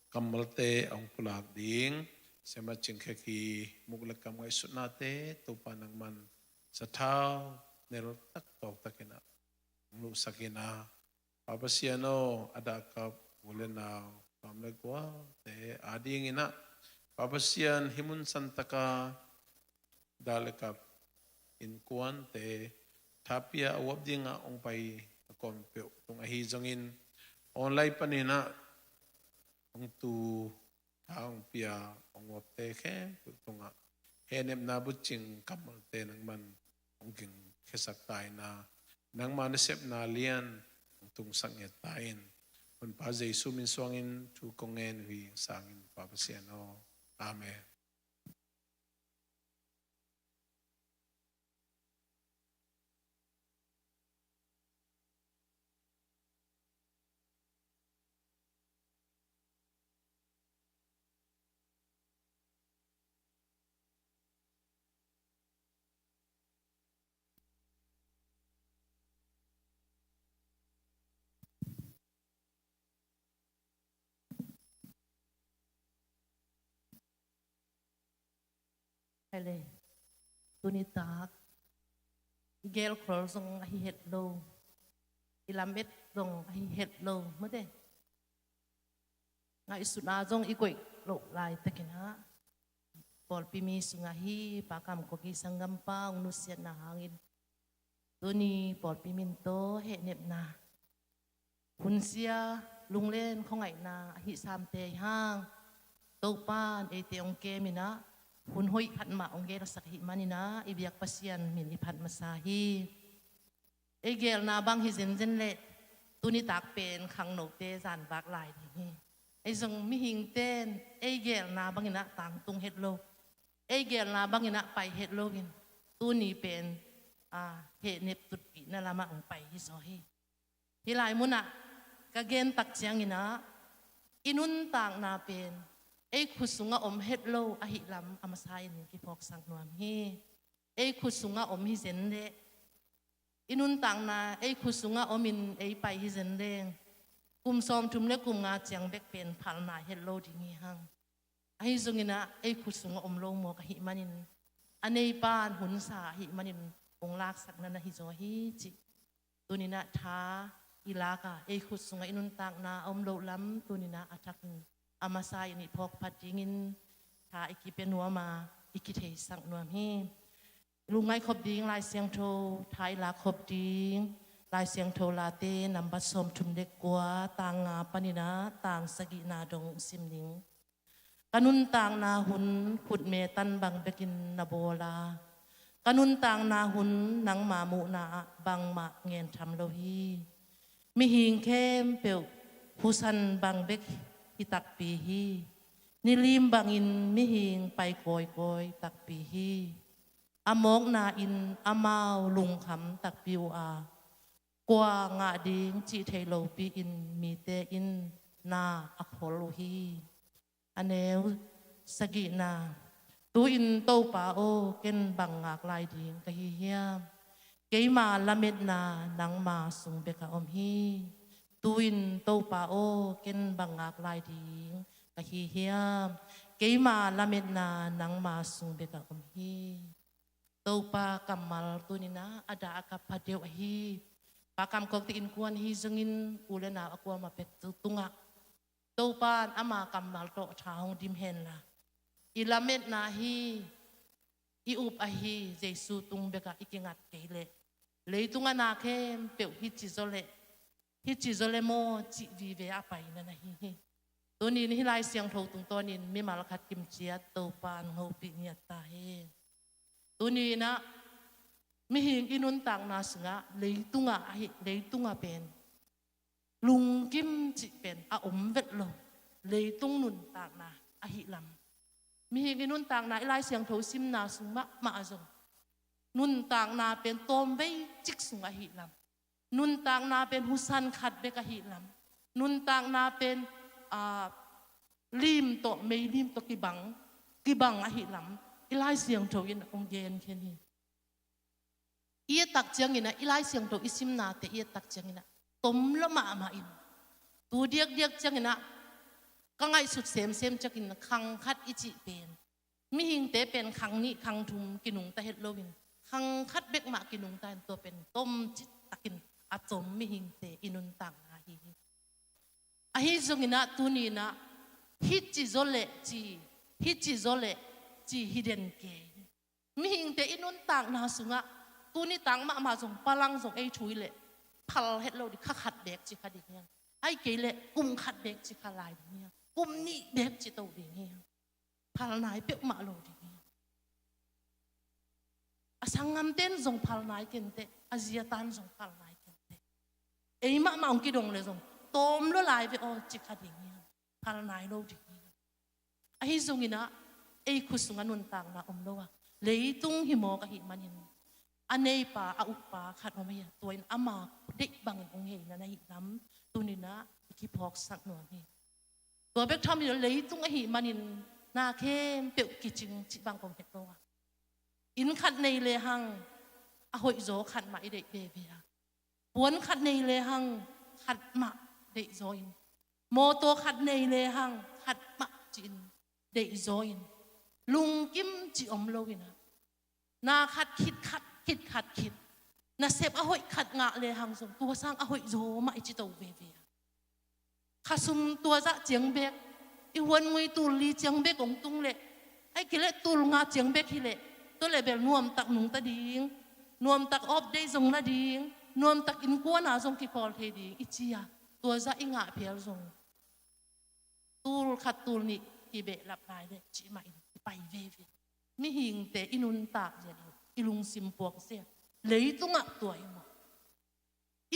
kammalte a hong pulak ding Siamah Cing Khek i muk le kam ngaihsutnate Topa nangman sathau nel tak tawk tak inah hong luhsak inah, Pa Pasian aw, a dahkap u le nau, lawm le gualte ading inah Pa Pasian, hih mun santaka dah le kap innkuante tha pia a uap dingah hong pai a kawm peuh tung ahi zongin online paninah hong tu, tha hong pia, hong uapte khempeuh tungah hehnepna bucing kammalte nangman hong ging khiasak ta inah nangma nasepna lian hong tungsak ngiat ta in. Honpa Jesu min suangin thu kong ngen uh hi, sangin Pa Pasian aw. Amen. Hei le, tuni tak i gelkhol zong ahi het lo, i lamet zong ahi het lo, mate. Ngaihsutna zong i koih loh laitakin ah pawlpi mi sungah hih Pa Kam Kawki sanggampa hong nusiatna hangin tuni pawlpi min tawh hehnepna, hunsia, lunglen khuangaihna a hih samte i hang Topa'n eite hong kem inah hun hoih khat mah hong gelsak ahih manin ah i biak Pasian min i phat masa hi. Ei geelna bang hi zenzen leh tuni tak pen khangnote zanvak lai ding hi. Ei zong mihingte'n ei geelna bang inah tangtung het lo, ei geelna bang inah pai het loin tuni pen, a, hehnep tutpihna lamah hong pai hi zaw hi. Hih lai munah ka gen tak ciangin ah i nuntakna pen ei khut sungah om het lo ahih lam a masa in kiphawksak nuam hi. ei khut sungah om hi zen leh, i nuntakna ei khut sungah omin ei pai hi zen leng, kum sawmthum le kum nga ciang bek pen phalna het lo ding hi hang. Ahi zongin ah ei khut sungah om lo mawk ahih manin, a neipan hunsa ahih manin hong laksak na na hi zaw hi cih. Tuninah tha i lak a, ei khut sungah i nuntakna a om loh lam tuninah a thakin a masa in i phawk phat dingin tha i kipia nuam a, i kitheisak nuam hi. Lungngaih khop ding Lai Siangtho tha i lak khop ding Lai Siangtho Late nambat sawmthum le kua, tang nga paninah tang sagihna dong sim ding. Ka nuntakna hun khutme tan bang bekin na bawl a, ka nuntakna hun nangma muhna ah bangmah ngen tham lo hi. Mihing khempeuh husan bang bek hi takpi hi. Nilim bangin mihing pai kawikawi takpi hi. A mawkna in amau lungkham takpi uh a, kua ngah ding cih thei lopi in mite in na a khol uh hi. A neu sagihna. Tu-in Topa aw, ken bang ngak lai ding ka hi hiam? Keima lametna nangma sung beka om hi. Tu-in Topa aw, ken bang ngak lai ding ka hi hiam? Keima lametna nangma sung beka om hi. Topa kammal tuninah a dah a kap pha deuh ahi. Pa Kam Kawkte innkuan hi zongin u le nau a kuamah pek tu tungah Topa in ama kammal tawh tha hong dim henla, i lametna hi, i up ahi Jesu tung bekah i kingat kei leh, leitungah na khempeuh hih ci zaw leh, hih ci zaw leh maw cih vive a pai na na hi hi. Tunin hih Lai Siangtho tungtawnin mimal khat kimciat Topa in hopih ngiat ta hi. Tuninah mihing i nuntakna sungah leitungah ahi, leitungah pen lungkim cih pen a om vet lo, leitung nuntakna ahi lam. Mihing i nuntakna i Lai Siangtho simna sung mahmah a zong nuntakna pen tawmvei cik sung ahi lam. Nuntakna pen husan khat bek ahi lam. Nuntakna pen, ah, lim tawh, meilim tawh kibang, kibang ahi lam i Lai Siangtho in hong gen khin hi. I et tak cianginah i Lai Siangtho i simnate i et tak cianginah tom lua mahmah in, tu diakdiak cianginah ka ngaihsut semsem ciangin khang khat i cih pen mihingte pen khang nih khang thum kinungta het loin, khang khat bek mah kinungta in tua pen tom citakin a tom mihingte i nuntakna hi hi. Ahi zonginah tuninah hih ci zaw leh ci, hih ci zaw leh ci hi den kei. Mihingte i nuntakna sungah tuni tang mahmah zong palang zong ei thui leh phal het lo ding, kha khat bek ci kha ding hiang. Ai kei leh kum khat bek ci kha lai ding hiang. Kum nih bek ci to ding hiang. Phal nai peuhmah lo ding hiang. A sanggamten zong phal nai kenteh, a ziatan zong phal nai kenteh. Ei mahmah hong kidong leh zong tawm lua lai ve aw ci kha ding hiang. Phal nai lo ding hiang. Ahi zonginah ei khut sungah nuntakna om lo a, leitung hi mawk ahih manin a neipa a ukpa khat om ahi a, tua in ama deih bangin hong heina na hih lam tuninah i kiphawksak nuam hi. Tua bek tham hi lo, leitung ahih manin na khempeuh kicing cih bang kong het lo a, inn khat nei lehang a hoihzaw khat mah i deih veve a, puan khat nei lehang khat mah deihzaw in, mawtaw khat nei lehang khat mah ci-in deihzaw in, lungkim cih om loinah na khat khit khat, khit khat khit, nasep a hoih khat ngah lehang zong tua sang a hoihzaw mah i ci to veve a, khasum tua zah ciang bek, i huan ngui tul li ciang bek hong tung leh, ai kei leh tul nga ciang bek hi leh, tua leh bel nuamtak nungta ding, nuamtak awp deih zong la ding, nuamtak innkuana zong kikhawl thei ding i ci a, tua zah i ngah phial zong tul khat tul nih kibehlap lai leh cih mah in i pai veve. Mihingte i nuntak lian i lungsim puak sia, leitungah tua hi maw?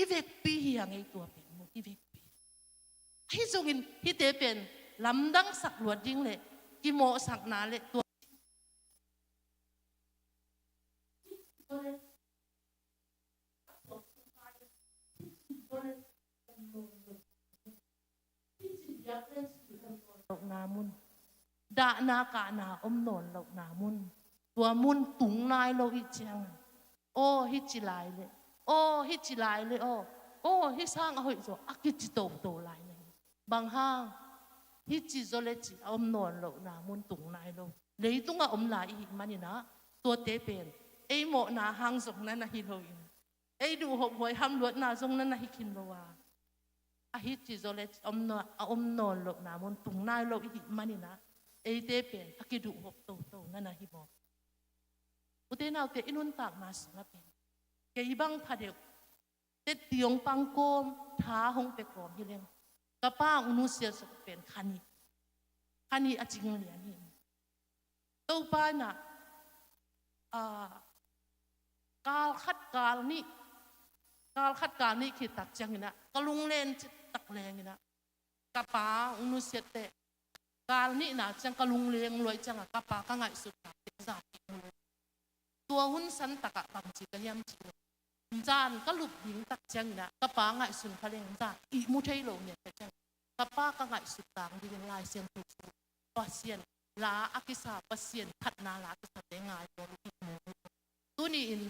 I vekpi hi a ngei tua pen maw, i vekpi. Ahi zongin hihte pen lamdangsak luat ding leh kimawhsakna leh tua lohna mun, dahna kahna om nawn lohna mun, Tua mun tung nai lo i ciang, aw, hih ci lai le, aw, hih ci lai le, aw, aw, hih sang a hoih zaw, a kici toto lai na hi. Bang hang, hih ci zaw le ci a om nawn lohna mun tung nai lo. Leitungah om lai i hih manin ah, tuate pen ei mawhna hang zong na na hi lo in, ei duhhop huai hamluatna zong na na hi khin lo a, a hih ci zaw le ci a om nawn lohna mun tung nai lo i hih manin ah, eite pen a kiduhhop toto na na hi mawk. Ute naute, i nuntakna sungah pen kei bang pha deuh, tetti hong pang kawm, tha hong pia kawm hi leng, ka pa hong nusiat suk pen kha nih, kha nih a cing lian hi. Topa in ah, ah, kal khat, kal nih, kal khat, kal nih khit tak ciangin ah, ka lunglen cih tak lengin ah, ka pa hong nusiat teh, kal nihna ciang ka lungleng luai ciangah ka pa ka ngaihsut tak teh zan ih mu lo. Tua hun san takah bangci ka hiam cih leh, zan ka lup ding tak ciangin ah ka pa ngaihsun kha leng zan ih mu thei lo ngiat ka ciang, ka pa ka ngaihsut tang dingin Lai Siangtho sung, Pasian la a kisa, Pasian phatna la a kisa te ngai lo ih mu. Tuni-in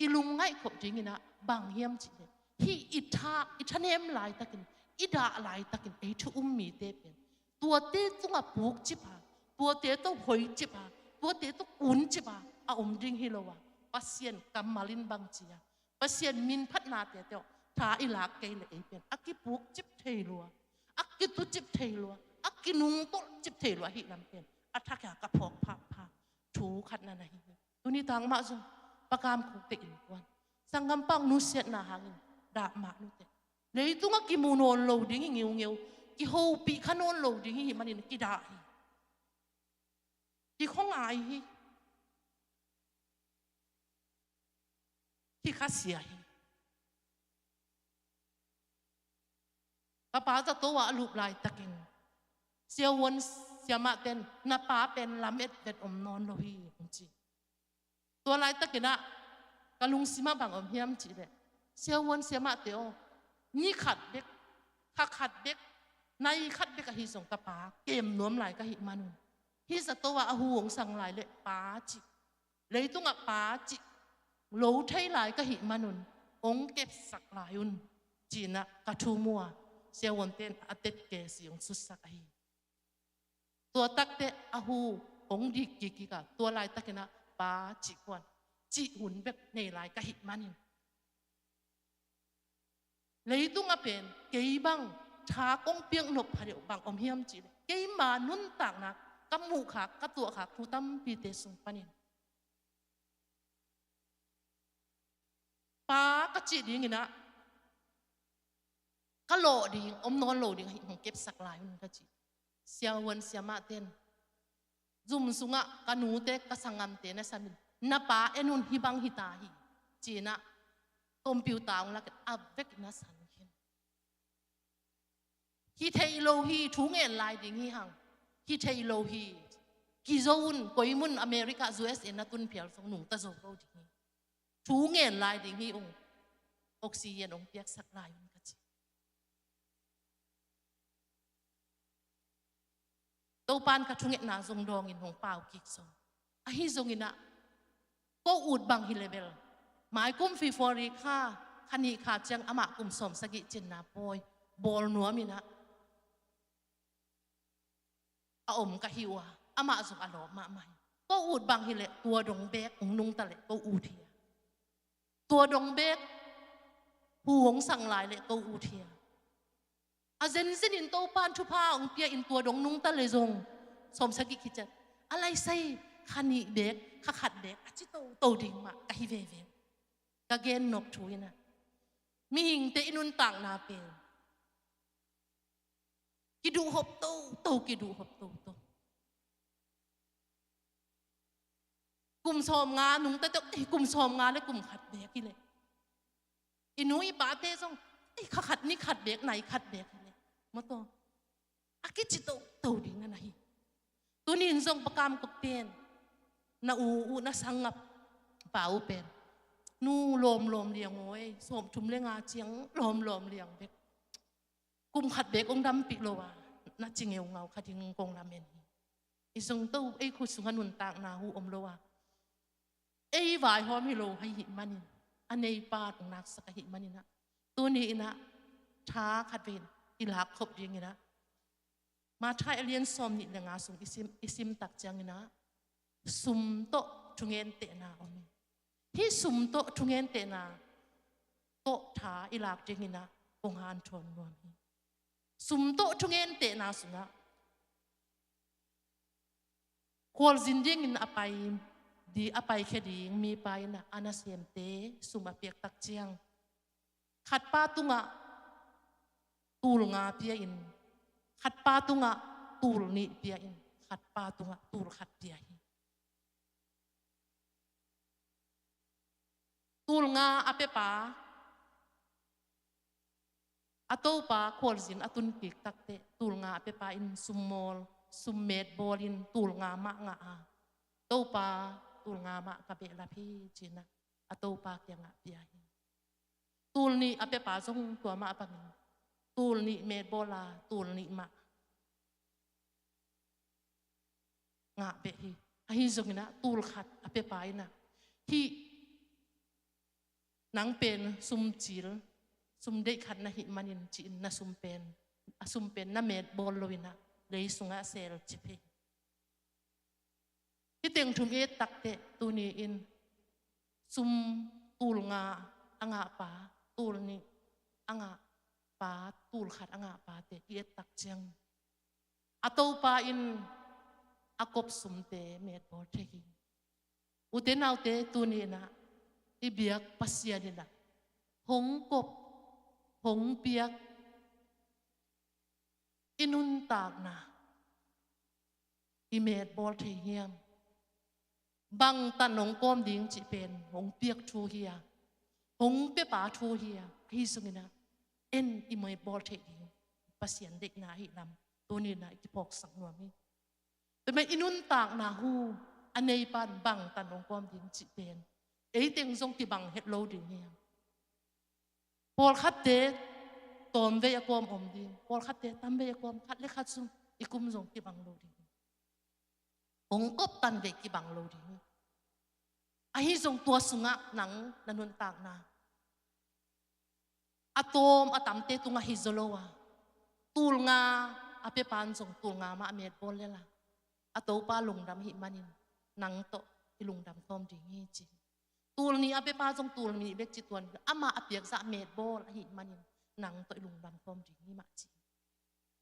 i lungngaih khop dingin ah bang hiam cih leh, hih i tha, i thanem laitakin, i dah laitakin ei thu um mite pen tuate tungah pukcip a, tuate tawh hoicip a, tuate tawh kuncip a, a om ding hi lo a, Pasian kammal in bang ci a, Pasian min phatnate tawh tha i lak kei leh ei pen a kipukcip thei lua, a kitucip thei lua, a kinungtolhcip thei lua ahih lam pen a thak a ka phawk phapha thu khat na na hi hi. Tuni tang mah zong Pa Kam Khukte innkuan, sanggampa hong nusiatna hangin dah mah nuteh. Leitungah kimu nawn lo ding hi ngiungeu, kihopih kha nawn lo ding hi hih manin kidah hi. Kikhua ngai hi. Kikhasia hi. Ka pa zato ah a lup laitakin, siavuan siamahte in, "Na pa pen lamet vet om nawn lo hi," hong ci. Tua laitakin ah ka lungsim ah bang om hiam cih leh, siavuan siamahte aw, ni khat bek, kha khat bek, nai khat bek ahi zong ka pa kem nuam lai ka hih manun, hih zato ah a hu hong sang lai leh pa cih, leitungah pa cih lo thei lai ka hih manun, hong kepsak lai un, ci-in ah ka thu mu a, siavuante in a tetke si hong sutsak ahi. Tua takteh a hu hong dik kikkik a, tua laitakin ah pa cih kuan, cih hun bek nei lai ka hih manin, leitungah pen kei bang tha kong piak nop pha deuh bang om hiam cih leh, keima nuntakna ka muhkhak, ka tuahkhak thu tampite sung panin, pa ka cih dingin ah ka lawh ding om nawn lo ding ahi, hong kepsak lai un ka ci. Siavuan siamahte in zum sungah ka nute, ka sanggamte na samin, "Na pa en un, hih bang hi ta hi," ci-in ah computer hong lakin a vekin a san khin. "Hi thei lo hi, thu ngen lai ding hi hang. Hi thei lo hi. Kizo un, koi mun America, U S A na tun phial zong nungta zo lo ding hi. Thu ngen lai ding hi ung. Oxygen hong piaksak lai un," ka ci. Topa in ka thungetna zong dawngin hong pau kik zong. Ahi zongin ah, ko ut bang hi leh bel, maikum February kha, kha nih kha ciang amah kum sawm sagih cinna pawi bawl nuamin ah a om ka hi uh a, amah zong a lawp mahmah hi. Ko ut bang hi leh tua dong beek hong nungta leh ko ut hi a, tua dong beek hu hong sang lai leh ko ut hi a, a zenzenin Topa in thupha hong pia-in tua dong nungta leh zong sawm sagih khit ciang, a laisai kha nih beek, kha khat beek a ci toto ding mah ka hi veve. Ka gen nop thu in ah, mihingte i nuntakna pen kiduhhop toto, kiduhhop toto. Kum sawmnga nungta tawh, eh, kum sawmnga leh kum khat beek hi leh, i nu i pate zong, eh, kha khat, ni khat beek, nai khat beek hi leh, maw taw, a kici toto ding na na hi. Tuni-in zong Pa Kam Khukte in, na u uh, na sanggam pa uh pen, "Nu, lawmlawm liang aw, sawmthum leh nga ciang lawmlawm liang bek, kum khat beek hong dampih lo a, na ci ngeungau kha ding," kong lamen hi. I zong to, ei khut sungah nuntakna hu om lo a, ei vaihawm hi lo ahih manin, a neipa ong naksak ahih manin ah, tuni in ah tha khat vei in i lak khop ding in ah, Matthai a lian sawmnih le nga sung i sim, i sim tak ciangin ah, sum tawh thungentehna om hi. Hih sum tawh thungentehna tawh tha i lak ding in ah kong hanthawn nuam hi. Sum tawh thungentehna sungah khualzin dingin a pai di, a paikhia ding mipa in ah a nasemte sum a piak tak ciang, khatpa tungah tul nga pia in, khatpa tungah tul nih pia in, khatpa tungah tul khat pia hi. Tul nga a piapa, a topa khualzin a tun kik takteh, tul nga a piapa in summawl, summet bawl in tul nga mah ngah a, "Topa, tul nga mah ka behlap hi," ci-in ah a topa kiangah pia hi. Tul nih a piapa zong tua mah bangin tul nih met bawl a, tul nih mah ngah beh hi. Ahi zongin ah tul khat a piapa in ah, "Hih nang pen sum cil, sum deih khat na hih manin," ci-in na sum pen, a sum pen na met bawl lo in ah lei sungah selcip hi. Hih teng thum i et takteh tuni in sum tul nga a ngahpa, tul nih a ngahpa, tul khat a ngahpate i et tak ciang, a topa in a kop sumte met bawl thei hi. Ute naute, tuni in ah i biak Pasian in ah hong kop, hong piak i nuntakna i met bawl thei hiam? Bang tan hong kawm ding cih pen hong piak thu hi a, hong piapa thu hi a, ahi zongin ah en i met bawl thei ding Pasian deihna ahih lam tuni in ah i kiphawksak nuam hi. Tua mah i nuntakna hu a neipan bang tan hong kawm ding cih pen ei teng zong kibang het lo ding hiam? Pawlkhatte tawmvei a kawm om ding, pawlkhatte tamvei a kawm, khat le khat sung i kum zong kibang lo ding hi. Hong kop tanvei kibang lo ding hi. Ahi zong tua sungah nang na nuntakna a tawm a tamte tungah hi zaw lo a, tul nga a piapan zong tul nga mah a met bawl lel a, a topa lungdam ahih manin nang tawh i lungdam khawm ding hi ci. Tul nih a piapa zong tul nih bek ci tuan, amah a piak zah met bawl ahih manin nang tawh i lungdam khawm ding hi mah ci.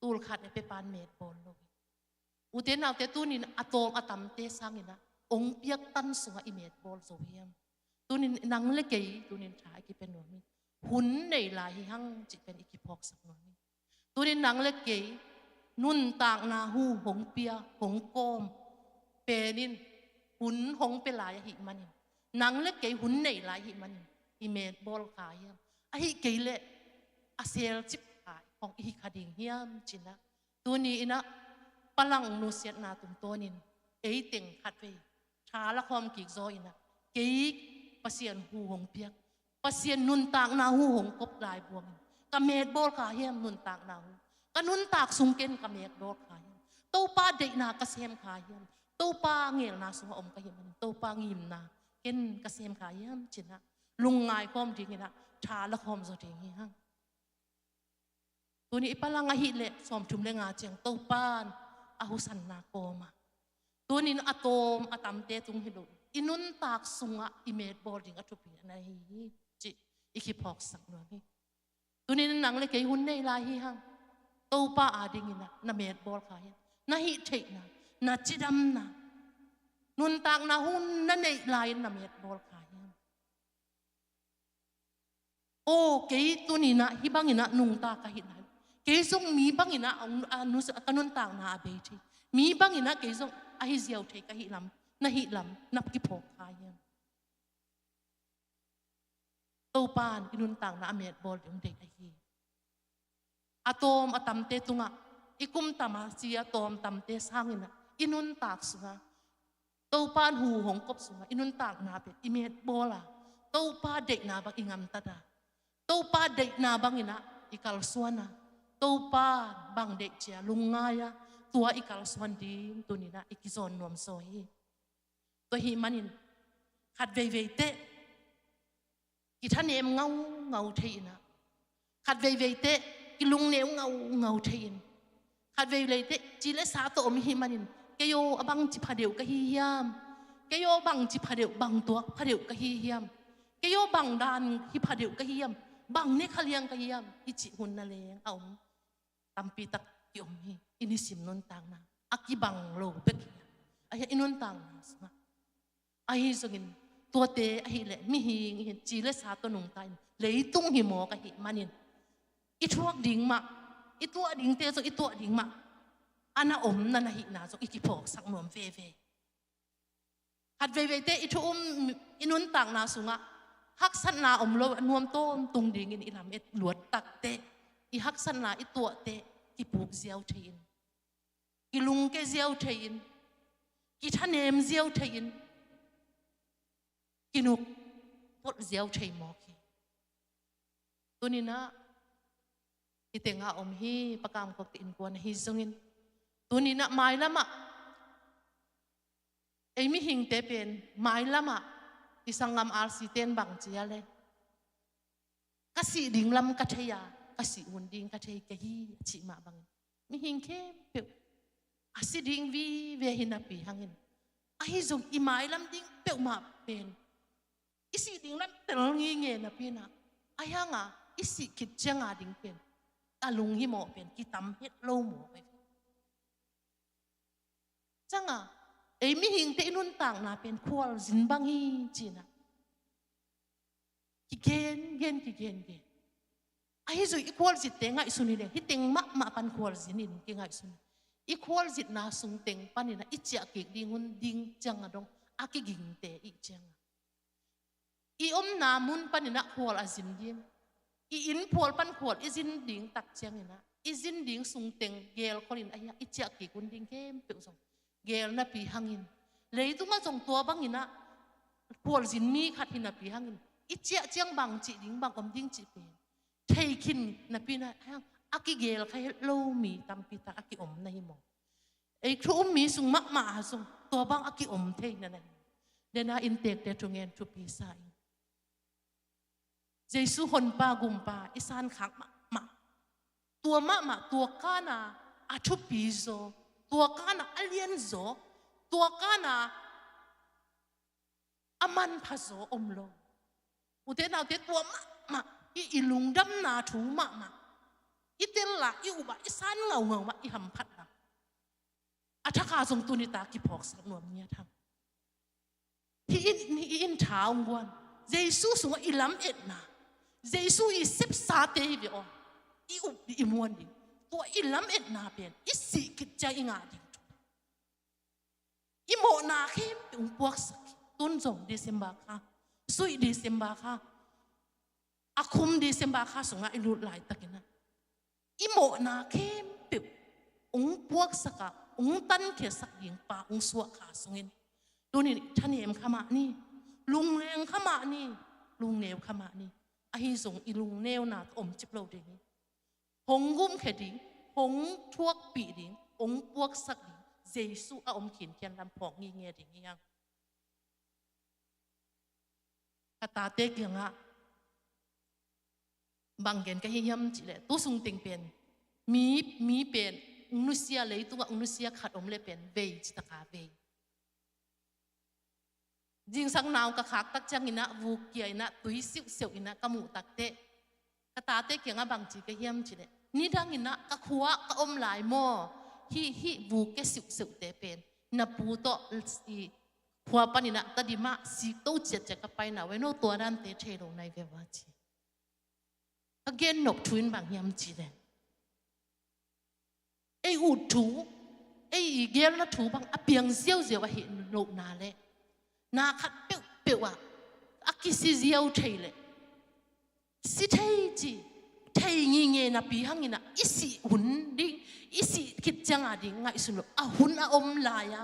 Tul khat a piapan met bawl lo hi. Ute naute, tuni in a tawm a tamte sangin ah hong piak tan sungah i met bawl zo hiam? Tuni in nang le kei tuni in tha i kipia nuam hi. Hun nei lai hi hang cih pen i kiphawksak nuam hi. Tuni in nang le kei nuntakna hu hong pia, hong kawm pen in hun hong pia lai ahih manin, nang le kei hun nei lai ahih manin i met bawl kha hiam? Ahih kei leh a selcip kha hong i hi kha ding hiam ci-in ah, tuni in ah Palang nusiatna tungtawnin ei teng khatvei tha la khawm kik zaw in ah, kei Pasian hu hong piak, Pasian nuntakna hu hong kop lai buangin ka met bawl kha hiam? Nuntakna hu, ka nuntak sung ken ka met bawl kha hiam? Topa deihna ka sem kha hiam? Topa ngelna sungah om ka hih manin Topa ngimna ken ka sem kha hiam ci-in ah lungngai khawm dingin ah tha la khawm zaw ding hi hang. Tuni i Palang ahih leh sawmthum le nga ciang Topa in a husanna kawm a, tuni in a tawm a tamte tung hi lo, i nuntak sungah i met bawl ding a thupi na hi hi cih i kiphawksak nuam hi. Tuni in nang le kei hun nei lai hi hang. Topa adingin ah na met bawl kha hiam? Na hih theihna, na cidamna, nuntakna hun na neih lai-in na met bawl kha hiam? Aw, kei tuni in ah hih bangin ah nungta ka hih lai, kei zong mi bangin ah a, a, ka nuntakna a bei thei, mi bangin ah kei zong a hi ziau thei ka hih lam, na hih lam na kiphawk kha hiam? Topa in i nuntakna a met bawl ding deih ahi hi. A tawm a tamte tungah, i kum tam a si a tawm tamte sangin ah i nuntak sungah, Topa in hu hong kop sungah i nuntakna pen i met bawl a, Topa deihna bang i ngamtat a, Topa deihna bangin ah i kalsuan a, Topa bang deih cia lungngai a, tua i kalsuan ding tuni in ah i kizawn nuam zaw hi. Tua ahih manin Khat veivei teh kithanem ngaungau thei in ah, khat veivei teh kilungneu ngaungau thei in, khat veivei teh ci le sa tawh om i hih manin, kei aw a bangci phadeuh ka hi hiam? Kei aw bangci phadeuh, bang tuak phadeuh ka hi hiam? Kei aw bang dan hi phadeuh ka hi hiam? Bang ne kha liang ka hi hiam? I cih hun nangawn a om tampi tak ki-om hi. I nisim nuntakna a kibang lo bek hi a, ahi a i nuntakna sungah. Ahi zongin tuate ahih leh mihing i hi, ci le sa tawh nungta in, leitung hi mawk ahih manin, i thuak ding mah, i tuah dingte zong i tuah ding mah a na om na na hihna zong i kiphawksak nuam veve. Khat veivei teh i thu um, i nuntakna sungah haksatna om lo a nuam tawntung dingin i lamet luat tak teh, i haksatna i tuah teh kipuk ziau thei in, kilungke ziau thei in, kithanem ziau thei in, kinuk polh ziau thei mawk hi. Tuni-in ah hih tengah om hi, Pa Kam Kok te innkuan ahi zongin, tuni-in ah mailam ah ei mihingte pen, mailam ah i sanggam R C te in bang ci a le, ka sih ding lam ka thei a, ka sih hun ding ka thei ka hi, a cih mah bangin, mihing khempeuh a si ding vive hi napi hangin, ahi zong i mailam ding peuhmah pen i sih ding lam tel ngitnget napi-in ah, ahi hanga i sih khit ciang a ding pen a lunghimawh pen kitam het lo mawk hi. Ciangin ei mihingte i nuntakna pen khualzin bang hi ci-in ah kigengen, kigengen. Ahi zong i khualzitte ngaihsun hi leng, hih teng mahmah pan khualzin in kingaihsun hi. I khualzitna sung teng panin ah i ciah kik ding hun ding ciang a dong a kigingte i hih ciang a, i omna mun panin ah khual a zin ding, i inn phual pan khual i zin ding tak ciangin ah, i zin ding sung teng gelkholin ahi a, i ciah kik hun ding khempeuh zong gel napi hangin, leitungah zong tua bangin ah khualzin mi khat hi napi hangin, i ciah ciang bang cih ding, bang om ding cih pen thei khin napi-in ah, a kigel kha het lo mi tampi tak a ki-om na hi maw? Ei thu um mi sung mahmah ah zong tua bang a ki-om thei na na hi. Dena inntekte thungen thupi sa ing. Jesu Honpa Gumpa i sankhak mahmah, tua mahmah, tua kana a thupi zaw, tua kana a lian zaw, tua kana a manpha zaw om lo. Ute naute, tua mahmah, i, i lungdamna thu mahmah, i tel a, i up a, i san ngaungau mah, i hamphat a, a thak a zong tuni-in ah kiphawksak nuam ngiat hang. Hih in, hih in tha hong guan. Jesu sungah i lametna, Jesu i sepsate hi ve aw. I up ding, i muan ding, tua i lametna pen i sih khit ciang i ngah ding thu. I mawhna khempeuh hong puaksak hi. Tun zong December kha, sui December kha, a khum December kha sungah i lut laitakin ah, i mawhna khempeuh hong puaksak a, hong tankhiasak ding pa hong suah kha sungin, tuni-in thanem kha mah ni, lungleng kha mah ni, lungneu kha mah ni. Ahi zong i lungneuna tawh om cip lo ding hi. Hong gumkhia ding, hong thuakpih ding, hong puaksak ding Jesu a om khinkhian lam phawk ngitnget ding hi hang. Ka tate kiangah bang gen ka hi hiam cih leh, tu sung teng pen mi, mi pen hong nusia, leitungah hong nusia khat om leh pen vei, citaka vei. Zingsang nau ka khak tak ciangin ah, vuk kia in ah, tui siuhsiuh in ah ka muh tak teh, ka tate kiangah bang ci ka hiam cih leh, nidangin ah ka khua-ah ka om lai maw, hih, hih vuk kia siuhsiuhte pen na pu tawh i khua panin ah Tedim ah sikto ciatciat ka paina ve, no tua dante thei lo nai ve ua ci. Ka gen nop thu in bang hiam cih leh, ei ut thu, ei i gelna thu bang a piang ziauziau ahih lohna leh, na khat peuhpeuh ah a kisi ziau thei leh, si thei ci, thei ngitnget napi hangin ah, i sih hun ding, i sih khit ciang a ding ngaihsun lo. A hun a om lai-a,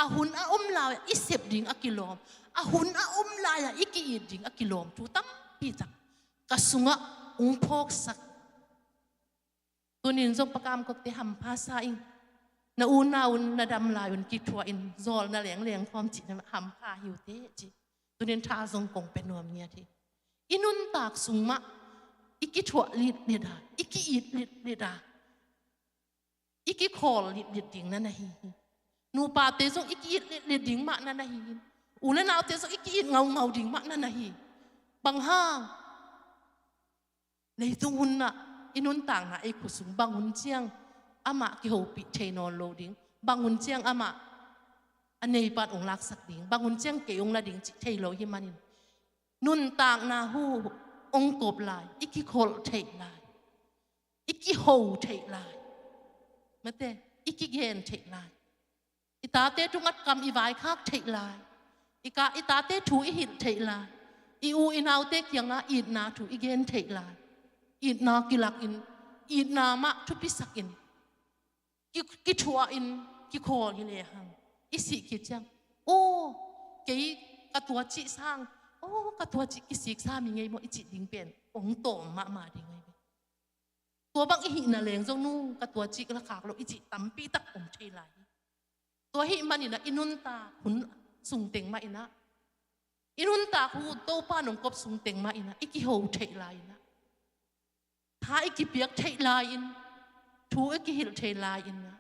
a hun a om lai-a i sep ding a kilawm, a hun a om lai-a i ki-it ding a kilawm thu tampi tak ka sungah hong phawksak. Tuni-in zong Pa Kam Kok te hampha sa ing. Na unau un na dam lai un kithuah in, zawlna lengleng khawm cih na hampha hi uh teh ci. Tunin tha zong kong pia nuam ngiat hi. I nuntak sung mah i kithuah litlit a, i ki-it litlit a, i kikhawl litlit ding na na hi hi. Nupate zong i ki-it litlit ding mah na na hi hi. U le naute zong i ki-it ngaungau ding mah na na hi. Bang hang? Leitung hunah i nuntakna ei khut sung bang hun ciang amah kihopih thei nawn lo ding, bang hun ciang amah a neipan ong laksak ding, bang hun ciang kei ong la ding cih thei lo hi manin, nuntakna hu ong kop lai, i kikholh theih lai, i kiho theih lai, mate, i kigen theih lai. I tate tungah kam i vaikhak theih lai. I ka, i tate thu i hilh theih lai. I u i naute kiangah itna thu i gen theih lai. Itna kilakin, itna mah thupisakin, ki, kithuahin, kikhawl hi lehang, i sih khit ciang, aw, kei ka tua cih sang, aw, ka tua cih kisiksa mi ngei maw i cih ding pen ong tawm mahmah ding ahi ve. Tua bang i hihna leng zong nu ka tua cih la khak lo i cih tampi tak om thei lai hi. Tua ahih maninah i nuntak hun sungteng mah inah, i nuntak hun Topa nong kop sungteng mah inah i kiho theih lai inah, tha i kipiak theih lai in, thu i kihilh theih lai inah,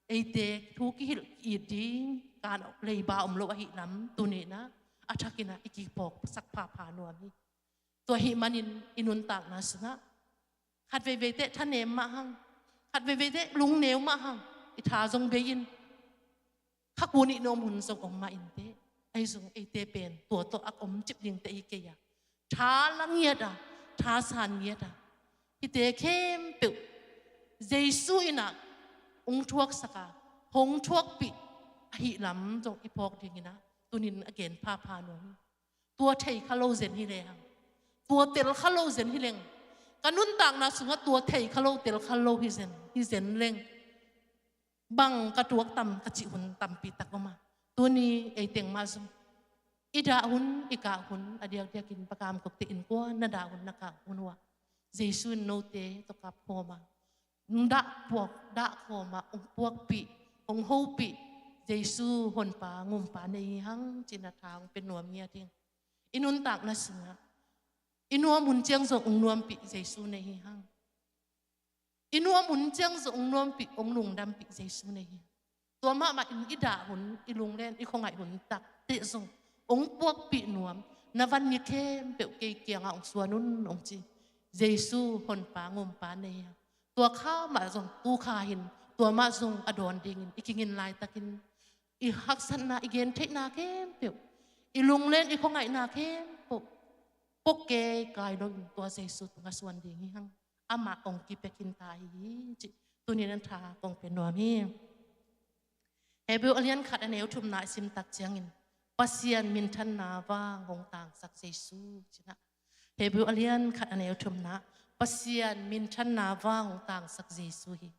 eite thu kihilh ki-it ding kan leiba om lo ahih lam tuninah a thakinah i kipawksak phapha nuam hi. Tua ahih manin i nuntakna sungah khat veivei teh thanem mah hang, khat veivei teh lungneu mah hang, i tha zong bei in, kha kun i nuam hun zong om mah in teh, ahi zong eite pen tua tawh a om cip ding teh hi kei a, tha la ngiat a, tha san ngiat a, hihte khempeuh Jesu inah ong thuaksak a, hong thuakpih ahih lam zong i phawk dinginah tunin a gen phapha nuam hi. Tua thei kha lo zen hi lehang, tua tel kha lo zen hi leng, ka nuntakna sungah tua thei kha lo, tel kha lo hi zen, hi zen leng, bang ka tuak tam ka cih hun tampi tak om a. Tuni ei teng mah zong i dah hun, i kah hun a diakdiakin Pa Kam Kok te innkuan na dah hun, na kah hun uh ah Jesu in note tawh kap khawm a, dah puak, dah khawm a, ong puakpih, ong hopih Jesu honpa ngumpa nei hi hang cih na tha ong pia nuam ngiat ing. I nuntakna sungah i nuam hun ciang zong ong nuampih Jesu nei hi hang. I nuam hun ciang zong ong nuampih, ong lungdampih Jesu nei hi. Tua mahmah in i dah hun, i lunglen, i khuangaih hun tak teh zong ong puakpih nuam, na van mi khempeuh kei kiangah ong suan un ong ci. Jesu honpa ngumpa nei hi hang. Tua kha mah zong tu kha hin, tua mah zong a dawn dingin i kigin laitakin i haksatna, i gentheihna khempeuh, i lunglen, i khuangaihna khempeuh pok kei kai loin tua Jesu tungah suan ding hi hang. Amah ong kipia khin ta hi hi cih tunin a tha kong pia nuam hi. Hebrew a lian khat a neu thumna i sim tak ciangin Pasian minthanna vang hong tangsak Jesu cinah. Hebrew a lian khat a neu thumna, Pasian minthanna vang hong tangsak Jesu hi.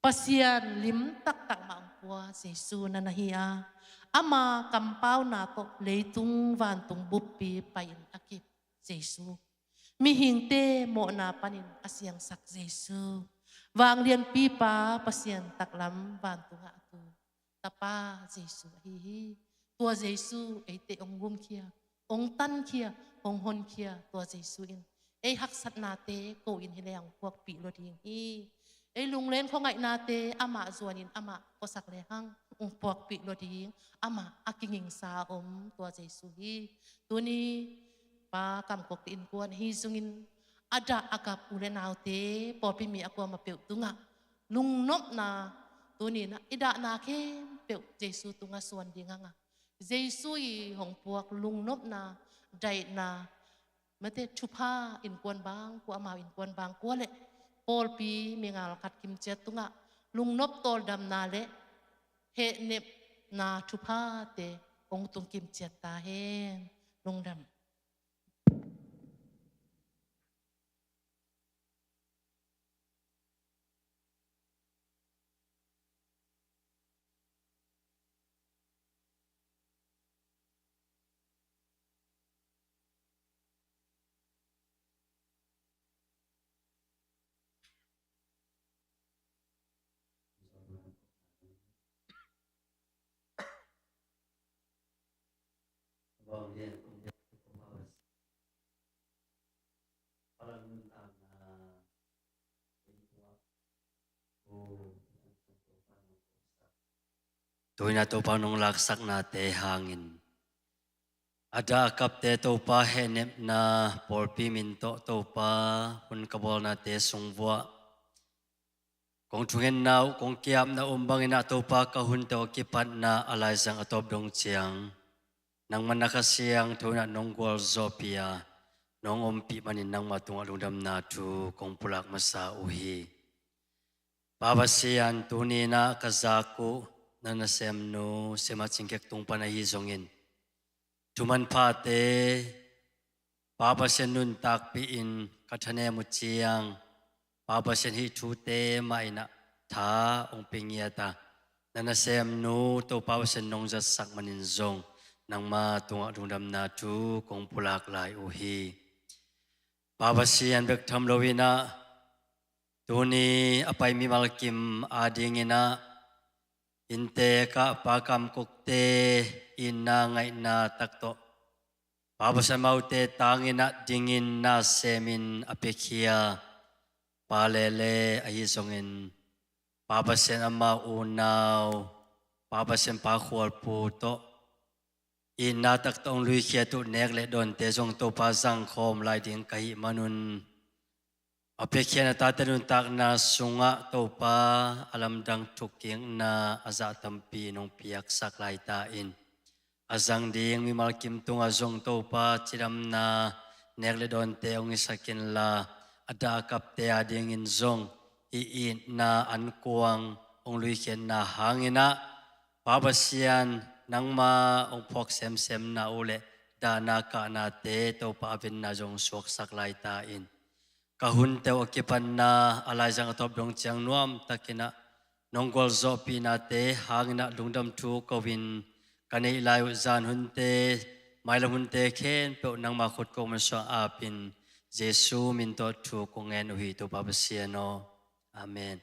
Pasian lim taktak mah ong pua Jesu na na hi a, ama kampauna tawh leitung vantung buppi pai-in a kip Jesu, mihingte mawhna panin a siangsak Jesu, vanglianpipa Pasian taklam vantungah a tu Tapa Jesu ahi hi. Tua Jesu eite ong gumkhia, ong tankhia, ong honkhia tua Jesu in ei haksatnate ko in hi lehang puakpih lua ding hi. Ei lunglen khuangaihnate amah zuanin amah puasak lehang ong puakpih lua ding, amah a kingingsa om tua Jesu hi. Tuni Pa Kam Kok te innkuan ahi zongin a dah a gap u le naute, pawlpi mi a kuamah peuh tungah lungnopna, tuni-in i dahna khempeuh Jesu tungah suan ding hang a, Jesu i hong puak lungnopna, daihna, mate thupha innkuan bang kua, amau innkuan bang kua le pawlpi mingal khat kimciat tungah lungnop tawldamna le hehnepna thuphate hong tung kimciat ta hen. Lungdam. Tuina Topa nong laksaknate hangin a dah a kapte Topa hehnepna pawlpi min tawh Topa hun ka bawlnate sungvuah kong thungetna uh kong kiapna um bangin ah Topa ka hunte uh a kipatna a laizang a tawp dong ciang nangmah na Kha Siangtho in ah nong gualzawhpih a nong ompih manin nangmah tungah lungdamna thu kong pulak masa uh hi. Pa Pasian, tuni in ah ka zak uh na nasemnu Sema Cing Kiek tung pan ahi zongin thu manphate Pa Pasian nuntakpih in ka thanem uh ciang Pa Pasian hih thute mah in ah tha hong pia ngiat a na nasemnu Topa Pasian nong zatsak manin zong nangmah tungah lungdamna thu kong pulak lai uh hi. Pa Pasian bek tham lo in ah tuni a pai mimal kim adingin ah inntek ah Pa Kam Kok te itna ngaihna tak tawh Pa Pasian amaute tangin ah dingin na semin a piakhia Pa Lele ahi zongin Pa Pasian amau unau Pa Pasian Pa Khual Pu tawh itna tak tawh hong luikhiat uh nek le dawnte zong Topa zangkhawm lai ding ka hih manun a piakhia na tate nuntakna sungah Topa a lamdang thukkikna a zah tampi nong piaksak lai ta in a zang ding mimal kim tungah zong Topa cidamna nek le dawnte hong hisak inla a dah a kapte adingin zong hih itna ankuang hong luikhiatna hangin ah Pa Pasian nangmah hong phuak semsemna uh le dahna kahnate Topa a venna zong suaksak lai ta in ka hunte uh a kipatna a laizang a tawp dong ciang nuamtakin ah nong gualzawhpihnate hangin ah lungdam thu ko-in ka neih lai uh zan hunte mailam hunte khempeuh nangmah khut kong mansuang apin Jesu min tawh thu kong ngen uh hi Topa Pasian aw. Amen.